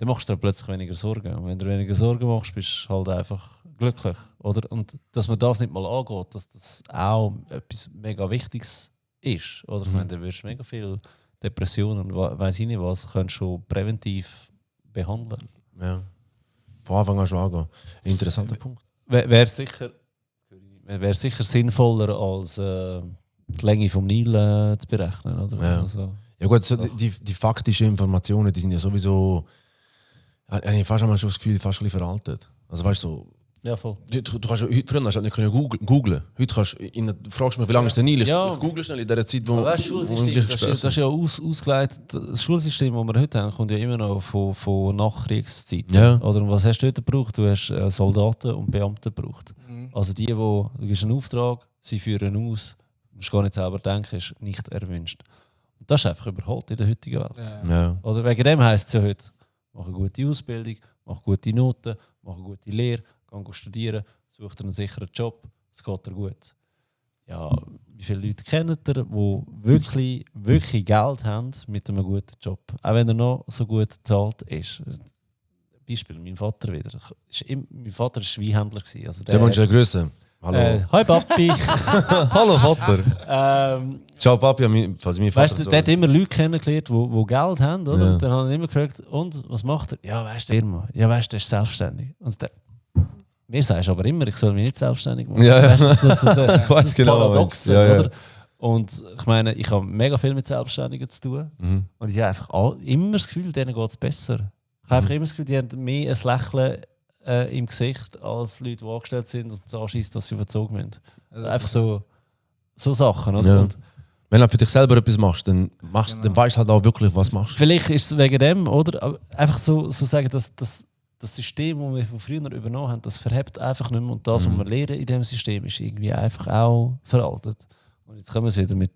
machst du dir plötzlich weniger Sorgen. Und wenn du weniger Sorgen machst, bist du halt einfach glücklich. Oder? Und dass man das nicht mal angeht, dass das auch etwas mega Wichtiges ist. Oder? Ich meine, dann wirst du mega viel Depressionen und weiss ich nicht was, kannst du schon präventiv behandeln. Ja. Von Anfang an schon angehen. Interessanter Punkt. Wäre sicher sinnvoller als die Länge vom Nil zu berechnen. Oder? Ja. Also, Ja gut, so die faktischen Informationen, die sind ja sowieso, habe ich fast einmal schon das Gefühl, fast ein bisschen veraltet. Also weißt du, ja, voll. du kannst ja, früher hast du nicht können googlen. Heute du fragst mich, wie lange ist der Nil? Ich google schnell in der Zeit, wo Das ist ja ausgeleitet. Das Schulsystem, das wir heute haben, kommt ja immer noch von Nachkriegszeit. Ja. Oder was hast du dort gebraucht? Du hast Soldaten und Beamte gebraucht. Also du gibst einen Auftrag, sie führen aus, du musst gar nicht selber denken, ist nicht erwünscht. Und das ist einfach überholt in der heutigen Welt. Ja. Oder wegen dem heisst es ja heute, mach eine gute Ausbildung, mach gute Noten, mach eine gute Lehre, geh studieren, such dir einen sicheren Job, es geht dir gut. Ja, wie viele Leute kennt ihr, die wirklich, wirklich Geld haben mit einem guten Job? Auch wenn er noch so gut bezahlt ist. Beispiel, mein Vater wieder. Mein Vater war Schweinhändler. Also Der Mensch der Größe. Hallo. Hi Papi. Hallo Vater. Ciao Papi, mein Vater. Weißt du, der hat immer Leute kennengelernt, die Geld haben, oder? Ja. Und dann habe ich immer gefragt, und was macht er? Ja, weißt du, Firma. Ja, weißt du, der ist selbstständig. Und der, mir sagst du aber immer, ich soll mich nicht selbstständig machen. Ja, ja. Weißt du, das ist so Weiß das genau, Paradox, ja, ja. oder? Und ich meine, ich habe mega viel mit Selbstständigen zu tun. Und ich habe einfach immer das Gefühl, denen geht es besser. Ich habe einfach immer das Gefühl, die haben mehr ein Lächeln im Gesicht als Leute, die angestellt sind und es anschießt, dass sie überzogen werden. Einfach so Sachen. Oder? Ja. Und Wenn du für dich selber etwas machst, dann weißt du halt auch wirklich, was du machst. vielleicht ist es wegen dem, oder? Aber einfach so sagen, dass das System, das wir von früher übernommen haben, das verhebt einfach nicht mehr. Und das, was wir lernen in diesem System, ist irgendwie einfach auch veraltet. Und jetzt kommen wir wieder mit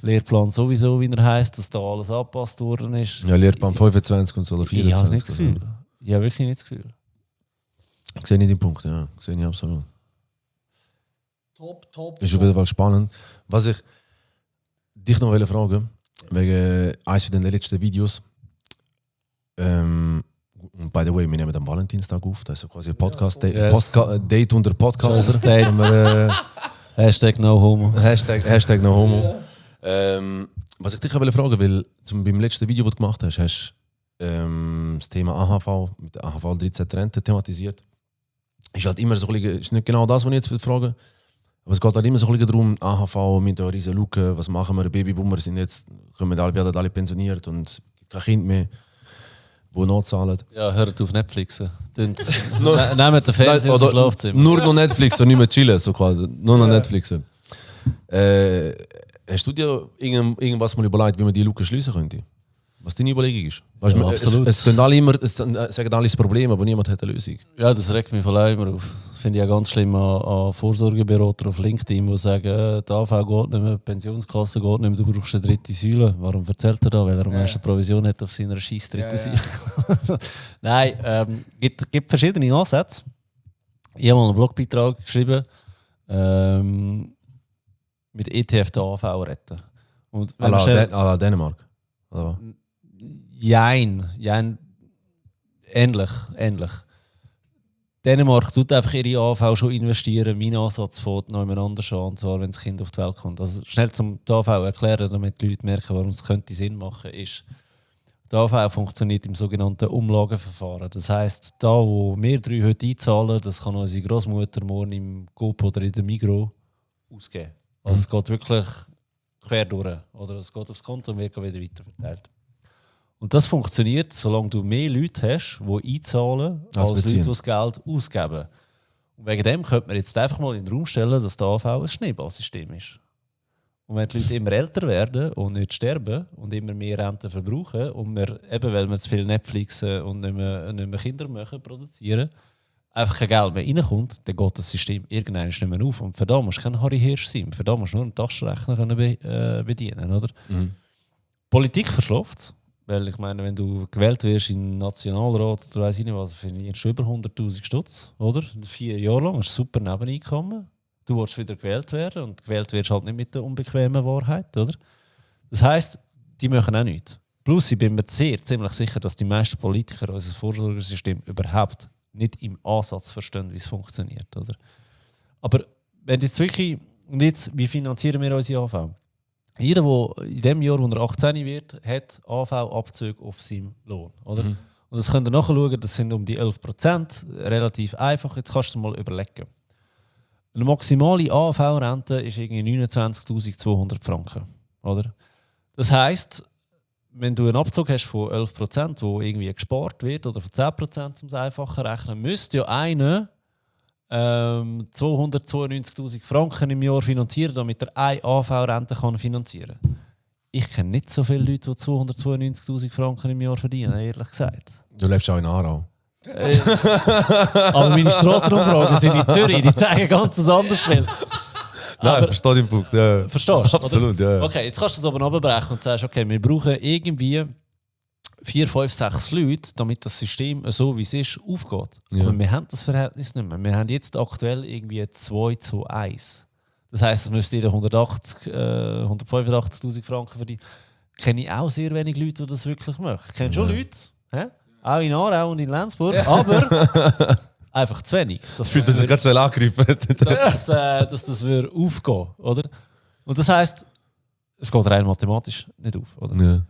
Lehrplan sowieso, wie er heisst, dass da alles angepasst worden ist. Ja, Lehrplan 25 und so, oder 24. Ich habe nicht das Gefühl. Ich habe wirklich nicht das Gefühl. Ich sehe nicht den Punkt, ja. Ich sehe nicht absolut. Top. Ist auf jeden Fall spannend. Was ich dich noch fragen wegen eines von den letzten Videos. Und by the way, wir nehmen am Valentinstag auf. Das ist ja quasi ein Podcast, Yes. Date unter Podcast. So ist das Date. Hashtag no homo. Hashtag no homo. Was ich dich fragen will, beim letzten Video, das du gemacht hast, hast das Thema AHV mit der AHV 13 Rente thematisiert. Ist halt immer so ein bisschen, ist nicht genau das, was ich jetzt frage. Aber es geht halt immer so ein bisschen darum, AHV mit einer riesen Lücke, was machen wir, Babyboomer sind jetzt, werden alle pensioniert und kein Kind mehr, die nachzahlen. Ja, hört auf Netflix. Nehmt den Fernseher aus dem Schlafzimmer. Nur noch Netflix und nicht mehr chillen, so quasi. Nur noch Netflix. Hast du dir irgendwas mal überlegt, wie man die Lücke schließen könnte? Was deine Überlegung ist? Weißt, Ja, absolut. Es sagen alle das Problem, aber niemand hat eine Lösung. Ja, das regt mich voll auch immer auf. Das finde ich ja ganz schlimm an Vorsorgeberater auf LinkedIn, die sagen, die AV geht nicht mehr, die Pensionskasse geht nicht mehr, du brauchst eine dritte Säule. Warum erzählt er da? Weil er am meisten Provision hat auf seiner scheiß dritten Säule. Nein, gibt verschiedene Ansätze. Ich habe mal einen Blogbeitrag geschrieben, mit ETF der AV retten. Und à la Dänemark. Oder? Jein. Ähnlich. Dänemark tut einfach ihre AV schon investieren. Mein Ansatz fängt noch jemand anders an, und zwar, wenn das Kind auf die Welt kommt. Also schnell zum AV erklären, damit die Leute merken, warum es könnte Sinn machen, ist, die AV funktioniert im sogenannten Umlageverfahren. Das heisst, da wo wir 3 heute einzahlen, das kann unsere Großmutter morgen im Coop oder in der Migros ausgeben. Also es geht wirklich quer durch. Oder es geht aufs Konto und wird wieder weiterverteilt. Und das funktioniert, solange du mehr Leute hast, die einzahlen, als Leute, die das Geld ausgeben. Und wegen dem könnte man jetzt einfach mal in den Raum stellen, dass der AV ein Schneeballsystem ist. Und wenn die Leute immer älter werden und nicht sterben und immer mehr Renten verbrauchen und wir, eben weil wir zu viel Netflixen und nicht mehr Kinder machen, produzieren, einfach kein Geld mehr reinkommt, dann geht das System irgendwann nicht mehr auf. Und für da musst du kein Harry Hirsch sein. Für da musst du nur einen Taschenrechner bedienen. Oder? Politik verschläft. Weil ich meine, wenn du gewählt wirst in den Nationalrat oder weiss ich nicht was, verdienst du über 100'000 Stutz, oder? 4 Jahre lang, hast du super Nebeneinkommen. Du willst wieder gewählt werden und gewählt wirst halt nicht mit der unbequemen Wahrheit, oder? Das heisst, die machen auch nichts. Plus, ich bin mir ziemlich sicher, dass die meisten Politiker unser Vorsorgesystem überhaupt nicht im Ansatz verstehen, wie es funktioniert, oder? Aber wenn jetzt wirklich, und jetzt, wie finanzieren wir unsere AV? Jeder, der in dem Jahr, wo er 18 wird, hat AV-Abzüge auf seinem Lohn. Oder? Und das könnt ihr nachschauen, das sind um die 11%. Relativ einfach. Jetzt kannst du dir mal überlegen. Eine maximale AV-Rente ist irgendwie 29'200 Franken. Oder? Das heisst, wenn du einen Abzug hast von 11%, wo irgendwie gespart wird, oder von 10%, um es einfacher rechnen, müsste ja einer 292'000 Franken im Jahr finanzieren, damit er eine AV-Rente finanzieren kann. Ich kenne nicht so viele Leute, die 292'000 Franken im Jahr verdienen, ehrlich gesagt. Du lebst auch in Aarau. Aber meine Strassenumfragen sind in Zürich, die zeigen ganz ein anderes Bild. Nein, ich verstehe den Punkt. Ja. Verstehst du? Absolut, ja. Okay, jetzt kannst du es aber runterbrechen und sagst, okay, wir brauchen irgendwie 4, 5, 6 Leute, damit das System so wie es ist, aufgeht. Ja. Aber wir haben das Verhältnis nicht mehr. Wir haben jetzt aktuell irgendwie 2:1. Das heisst, es müsste jeder 185'000 Franken verdienen. Ich kenne auch sehr wenig Leute, die das wirklich machen. Ich kenne schon Leute, auch in Aarau und in Lenzburg, aber einfach zu wenig. Das fühlt sich gerade schnell angegriffen. dass das würde aufgehen, oder? Und das heisst, es geht rein mathematisch nicht auf, oder? Ja.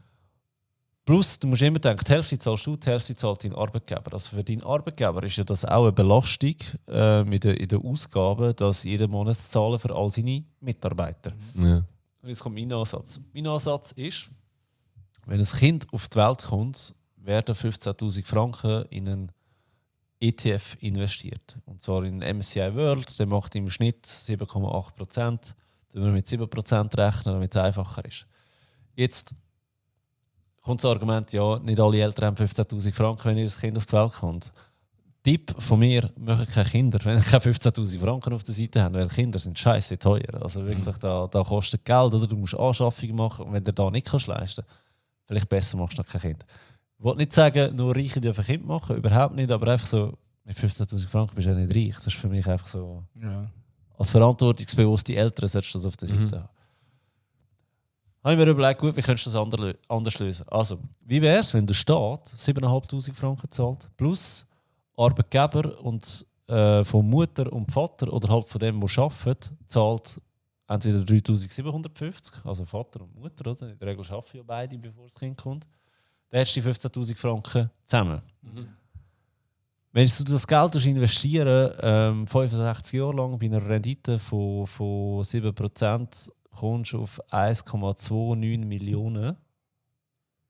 Plus, du musst immer denken, die Hälfte zahlst du, die Hälfte zahlt dein Arbeitgeber. Also für deinen Arbeitgeber ist ja das auch eine Belastung in den Ausgaben, das jeden Monat zu zahlen für all seine Mitarbeiter. Ja. Und jetzt kommt mein Ansatz. Mein Ansatz ist, wenn ein Kind auf die Welt kommt, werden 15'000 Franken in einen ETF investiert. Und zwar in MSCI World, der macht im Schnitt 7,8%. Da müssen wir mit 7% rechnen, damit es einfacher ist. Jetzt kommt das Argument, ja, nicht alle Eltern haben 15'000 Franken, wenn ihr Kind auf die Welt kommt. Tipp von mir, machen keine Kinder, wenn ihr keine 15'000 Franken auf der Seite habt, weil Kinder sind scheiße teuer. Also wirklich, da kostet Geld, oder du musst Anschaffungen machen und wenn du da nicht kannst leisten, vielleicht besser machst du noch kein Kind. Ich will nicht sagen, nur Reiche dürfen Kind machen, überhaupt nicht, aber einfach so, mit 15'000 Franken bist du ja nicht reich. Das ist für mich einfach so, als verantwortungsbewusste Eltern solltest du das auf der Seite haben. Habe ich mir überlegt, gut, wie könntest du das anders lösen? Also, wie wäre es, wenn der Staat 7'500 Franken zahlt, plus Arbeitgeber und von Mutter und Vater oder halt von dem, der arbeitet, zahlt entweder 3'750, also Vater und Mutter, oder? In der Regel arbeiten ja beide, bevor das Kind kommt. Dann hättest du die 15'000 Franken zusammen. Wenn du das Geld investieren 65 Jahre lang bei einer Rendite von 7%, kommst du auf 1,29 Millionen.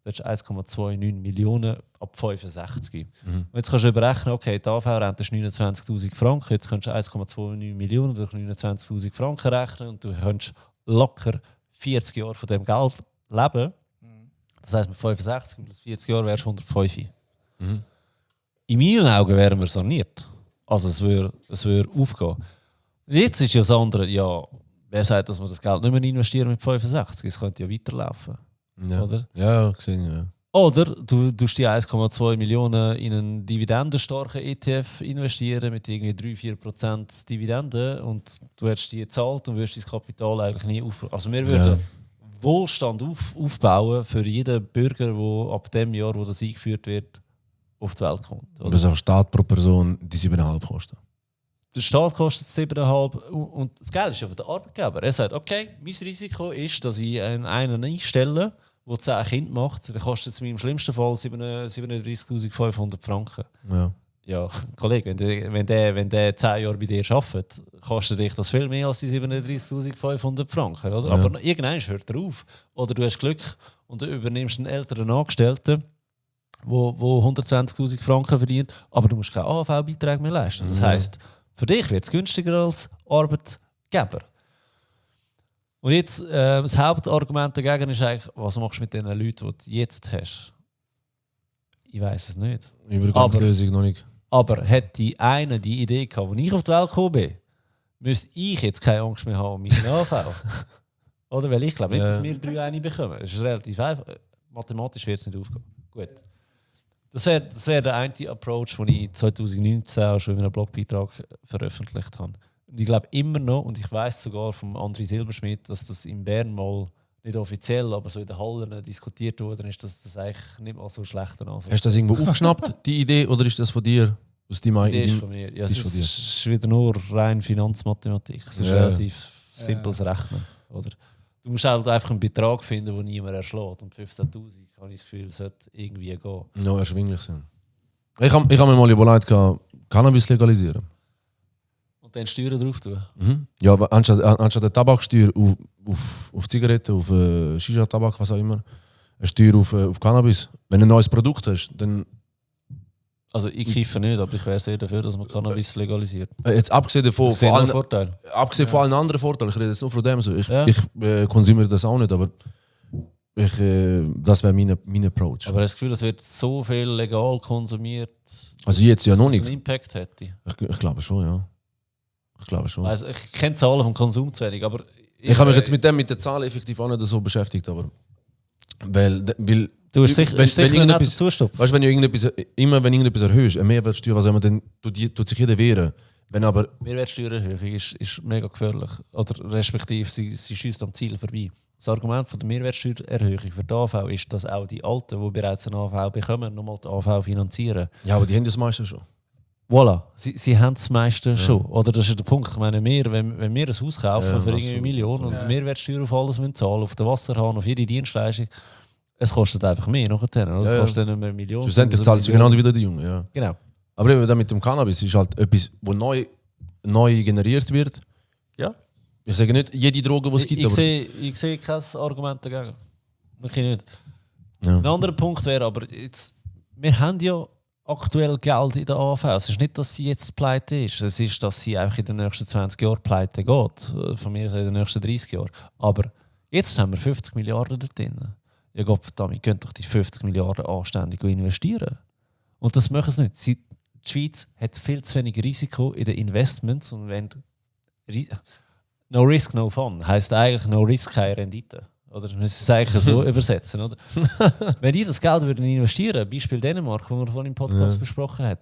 Das ist 1,29 Millionen ab 65. Und jetzt kannst du überrechnen, okay, die AV-Rente ist 29'000 Franken, jetzt kannst du 1,29 Millionen durch 29'000 Franken rechnen und du kannst locker 40 Jahre von dem Geld leben. Das heisst, mit 65 plus 40 Jahren wärst du 105. In meinen Augen wären wir saniert. Also es würde aufgehen. Und jetzt ist ja das andere, ja, wer sagt, dass wir das Geld nicht mehr investieren mit 65? Es könnte ja weiterlaufen. Ja. Oder? Ja, gesehen, ja. Oder du tust die 1,2 Millionen in einen dividendenstarken ETF investieren mit irgendwie 3-4% Dividenden und du hättest die gezahlt und wirst dein Kapital eigentlich nie aufbauen. Also wir würden Wohlstand aufbauen für jeden Bürger, der ab dem Jahr, wo das eingeführt wird, auf die Welt kommt. Oder? Das auch Staat pro Person die 7,5 kosten. Der Staat kostet 7,5 und das Geld ist ja für den Arbeitgeber. Er sagt, okay, mein Risiko ist, dass ich einen einstelle, der 10 Kinder macht, dann kostet es mir im schlimmsten Fall 37.500 Franken. Ja. Ja, Kollege, wenn der 10 Jahre bei dir arbeitet, kostet dich das viel mehr als die 37.500 Franken. Oder? Ja. Aber irgendwann hört er auf. Oder du hast Glück und du übernimmst einen älteren Angestellten, der 120.000 Franken verdient, aber du musst keine AHV-Beiträge mehr leisten. Das heisst, für dich wird es günstiger als Arbeitgeber. Und jetzt, das Hauptargument dagegen ist eigentlich, was machst du mit den Leuten, die du jetzt hast? Ich weiß es nicht. Übergangslösung noch nicht. Aber hätte einer die Idee gehabt, als ich auf die Welt gekommen bin, müsste ich jetzt keine Angst mehr haben um meine AHV. Oder? Weil ich glaube nicht, dass wir 3 eine bekommen. Das ist relativ einfach. Mathematisch wird es nicht aufgehen. Gut. Das wär der eine Approach, den ich 2019 auch schon in einem Blogbeitrag veröffentlicht habe. Und ich glaube immer noch, und ich weiß sogar von André Silberschmidt, dass das in Bern mal nicht offiziell, aber so in den Hallen diskutiert worden ist, dass das eigentlich nicht mal so schlecht Ansatz. Hast du das irgendwo aufgeschnappt, die Idee, oder ist das von dir? Aus deinem Die Idee ist von mir. Ja, es ist von dir. ist wieder nur rein Finanzmathematik. Es ist relativ simples Rechnen. Oder? Du musst halt einfach einen Betrag finden, den niemand erschlägt. Und 15'000, habe ich das Gefühl, sollte irgendwie gehen. Ja, erschwinglich sein. Ich hab mir mal überlegt, Cannabis legalisieren. Und dann Steuern drauf tun. Mhm. Ja, aber anstatt der Tabaksteuer auf Zigaretten, auf Shisha-Tabak, was auch immer, eine Steuer auf Cannabis. Wenn du ein neues Produkt hast, dann. Also ich kiffe nicht, aber ich wäre sehr dafür, dass man Cannabis legalisiert. Jetzt abgesehen davon, Ich sehe einen Vorteil. abgesehen von allen anderen Vorteilen, ich rede jetzt nur von dem so. Ich Ja. konsumiere das auch nicht, aber das wäre mein Approach. Aber ich habe das Gefühl, es wird so viel legal konsumiert, Also jetzt ja dass noch das nicht. einen Impact hätte. Ich glaube schon, ja. Ich glaube schon. Also, ich kenne die Zahlen vom Konsum zu wenig, aber Ich habe mich jetzt mit den Zahlen effektiv auch nicht so beschäftigt, aber weil du hast sicher nicht irgendetwas, Zustopp. weißt, wenn irgendetwas erhöhst, eine Mehrwertsteuer, was immer, dann tut sich jeder wehren. Wenn aber Mehrwertsteuererhöhung ist mega gefährlich. Oder respektive, sie schießt am Ziel vorbei. Das Argument von der Mehrwertsteuererhöhung für die AV ist, dass auch die Alten, die bereits eine AV bekommen, nochmal die AV finanzieren. ja, aber die haben das meiste schon. Voilà, sie haben das meiste schon. Oder das ist der Punkt. Ich meine, wenn wir ein Haus kaufen für irgendwie 1 Million und Mehrwertsteuer auf alles müssen zahlen, auf den Wasserhahn, auf jede Dienstleistung, es kostet einfach mehr nachher. Es kostet nicht mehr 1 Million. Schlussendlich zahlt es genau wie der Junge, ja. Genau. Aber eben mit dem Cannabis ist halt etwas, wo neu generiert wird. Ja. Ich sage nicht jede Droge, die es gibt, Ich sehe kein Argument dagegen. Wirklich nicht. Ja. Ein anderer Punkt wäre aber, jetzt, wir haben ja aktuell Geld in der AV. Es ist nicht, dass sie jetzt pleite ist. Es ist, dass sie einfach in den nächsten 20 Jahren pleite geht. Von mir aus in den nächsten 30 Jahren. Aber jetzt haben wir 50 Milliarden da drin. Ja Gott verdammt, ihr könnt doch die 50 Milliarden anständig investieren. Und das machen sie nicht. Die Schweiz hat viel zu wenig Risiko in den Investments. Und wenn no risk, no fun heisst eigentlich no risk, keine Rendite. Oder wir müssen es eigentlich so übersetzen. Oder? Wenn die das Geld würden investieren, Beispiel Dänemark, das wir vorhin im Podcast besprochen haben,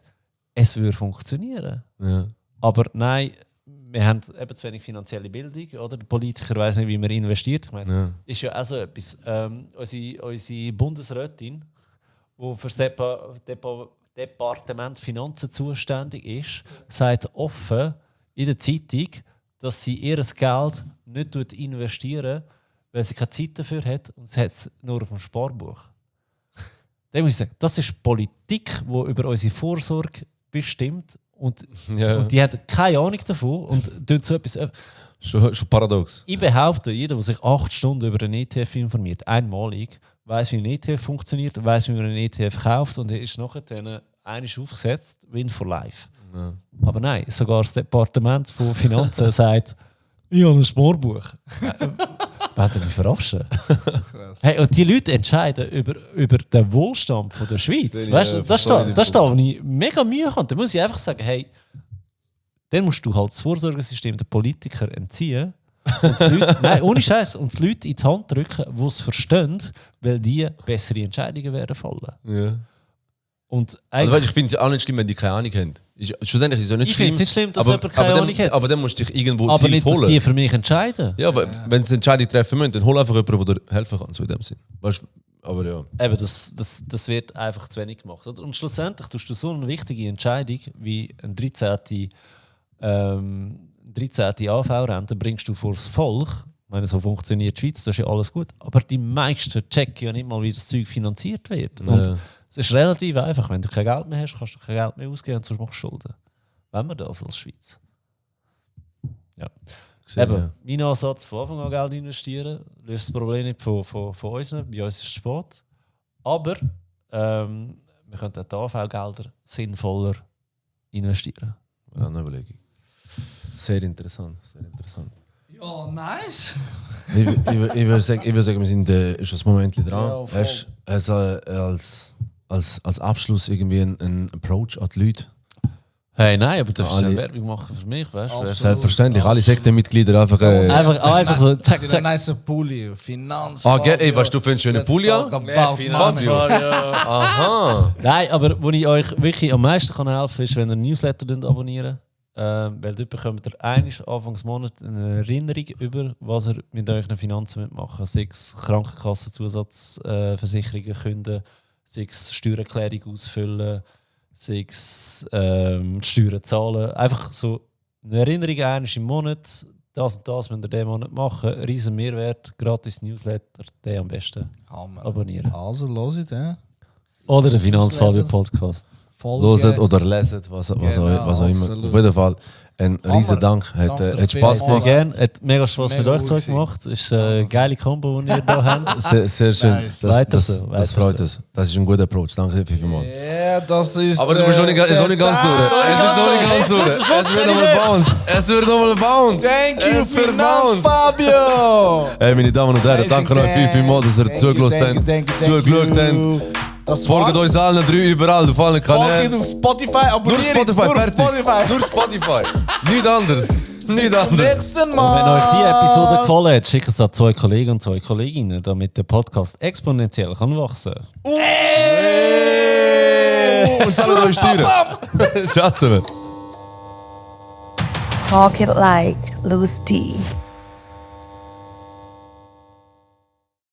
es würde funktionieren. Ja. Aber nein, wir haben eben zu wenig finanzielle Bildung. Oder? Der Politiker weiss nicht, wie man investiert. Ich meine, ist ja auch so etwas. Unsere Bundesrätin, die für das Departement Finanzen zuständig ist, sagt offen in der Zeitung, dass sie ihr Geld nicht investieren, weil sie keine Zeit dafür hat und sie hat es nur auf dem Sparbuch. Dann muss ich sagen, das ist Politik, die über unsere Vorsorge bestimmt und die hat keine Ahnung davon und tut so etwas. Schon paradox. Ich behaupte, jeder, der sich 8 Stunden über einen ETF informiert, einmalig, weiß, wie ein ETF funktioniert, weiß, wie man einen ETF kauft und ist nachher dann einmal aufgesetzt, Win for Life. Ja. Aber nein, sogar das Departement von Finanzen sagt, ich habe ein Sparbuch. Wollt ihr mich verarschen? Hey, und die Leute entscheiden über den Wohlstand von der Schweiz. Weißt du, das ist da, wo ich mega Mühe habe. Da muss ich einfach sagen, hey, dann musst du halt das Vorsorgesystem der Politiker entziehen. Und die Leute, nein, ohne Scheiß, und die Leute in die Hand drücken, die es verstehen, weil die bessere Entscheidungen werden fallen. Ja. Und Also, weißt, ich finde es auch nicht schlimm, wenn die keine Ahnung haben. Schlussendlich ist es ja nicht ich schlimm. finde es nicht schlimm, dass jemand keine Ahnung hat. Aber dann musst du dich irgendwo aber tief nicht, dass holen. die für mich entscheiden. Ja, aber wenn sie eine Entscheidung treffen müssen, dann hol einfach jemanden, der dir helfen kann, so in dem Sinn. Weißt, aber ja. Eben, das wird einfach zu wenig gemacht. Oder? Und schlussendlich tust du so eine wichtige Entscheidung wie ein 13. 13. AV-Rente bringst du vor das Volk. Ich meine, so funktioniert die Schweiz, das ist ja alles gut. Aber die meisten checken ja nicht mal, wie das Zeug finanziert wird. Und es ist relativ einfach. Wenn du kein Geld mehr hast, kannst du kein Geld mehr ausgeben und sonst machst du Schulden. Wenn wir das als Schweiz. Ja. Eben, Ja. mein Ansatz, von Anfang an Geld investieren, löst das Problem nicht von uns. Bei uns ist es Sport. Aber wir können auch die AV-Gelder sinnvoller investieren. Ja, eine Überlegung. Sehr interessant, sehr interessant. Ja, nice. Ich würde sagen, wir sind schon ein Moment dran. Ja, voll. Hast du als Abschluss irgendwie einen Approach an die Leute? Hey, nein, aber du darfst Alle- eine Werbung machen für mich, weißt du? Absolut. Selbstverständlich, alle Sektenmitglieder einfach. Einfach so, check, Ein check. nice Pulli, Finanz. Ey, weißt du für einen schönen Pulli an? Aha! Nein, aber wo ich euch wirklich am meisten kann helfen kann, ist, wenn ihr einen Newsletter abonnieren. Weil dort bekommt ihr einmal Anfangsmonat eine Erinnerung über, was ihr mit euren Finanzen machen müsst. Sei es Krankenkassenzusatzversicherungen künden, sei es Steuererklärung ausfüllen, sei es die Steuern zahlen. Einfach so eine Erinnerung einmal im Monat. Das und das müsst ihr diesen Monat machen. Riesen Mehrwert, gratis Newsletter, den am besten abonnieren. Also, los it, Oder den Finanzfabio-Podcast. Loset oder leset, was auch immer. absolut. Auf jeden Fall ein riesen Dank. Hat Spaß Sehr gemacht. gerne. Hat mega Spaß Mega mit euch gut zwei gewesen. gemacht. Es ist eine geile Kombo, die ihr hier habt. Sehr schön. Nice. Weiter so, weiter Das freut so. uns. Das ist ein guter Approach. Danke vielmals. Ja, das ist. Aber du bist noch nicht ganz durch. Es ist noch nicht ganz durch. Es wird nochmal bounce. Es wird nochmal bounce. Thank you, Es wird Finanz bounce. Fabio! Hey, meine Damen und Herren, Amazing, danke euch vielmals, dass ihr thank zugelassen you, habt. thank you. Zugeschaut habt. Das Folgt war's. uns allen 3 überall auf allen Folgt Kanälen. auf Spotify, Nur abonniert Spotify, nur fertig. Spotify. Nur Spotify. Nichts anderes. Nichts Zum anderes. nächsten Und Mal. wenn euch diese Episode gefallen hat, schickt es an 2 Kollegen und 2 Kolleginnen, damit der Podcast exponentiell kann wachsen kann. Und salut euch Steuern. Ciao zusammen. Talk it like Loose D.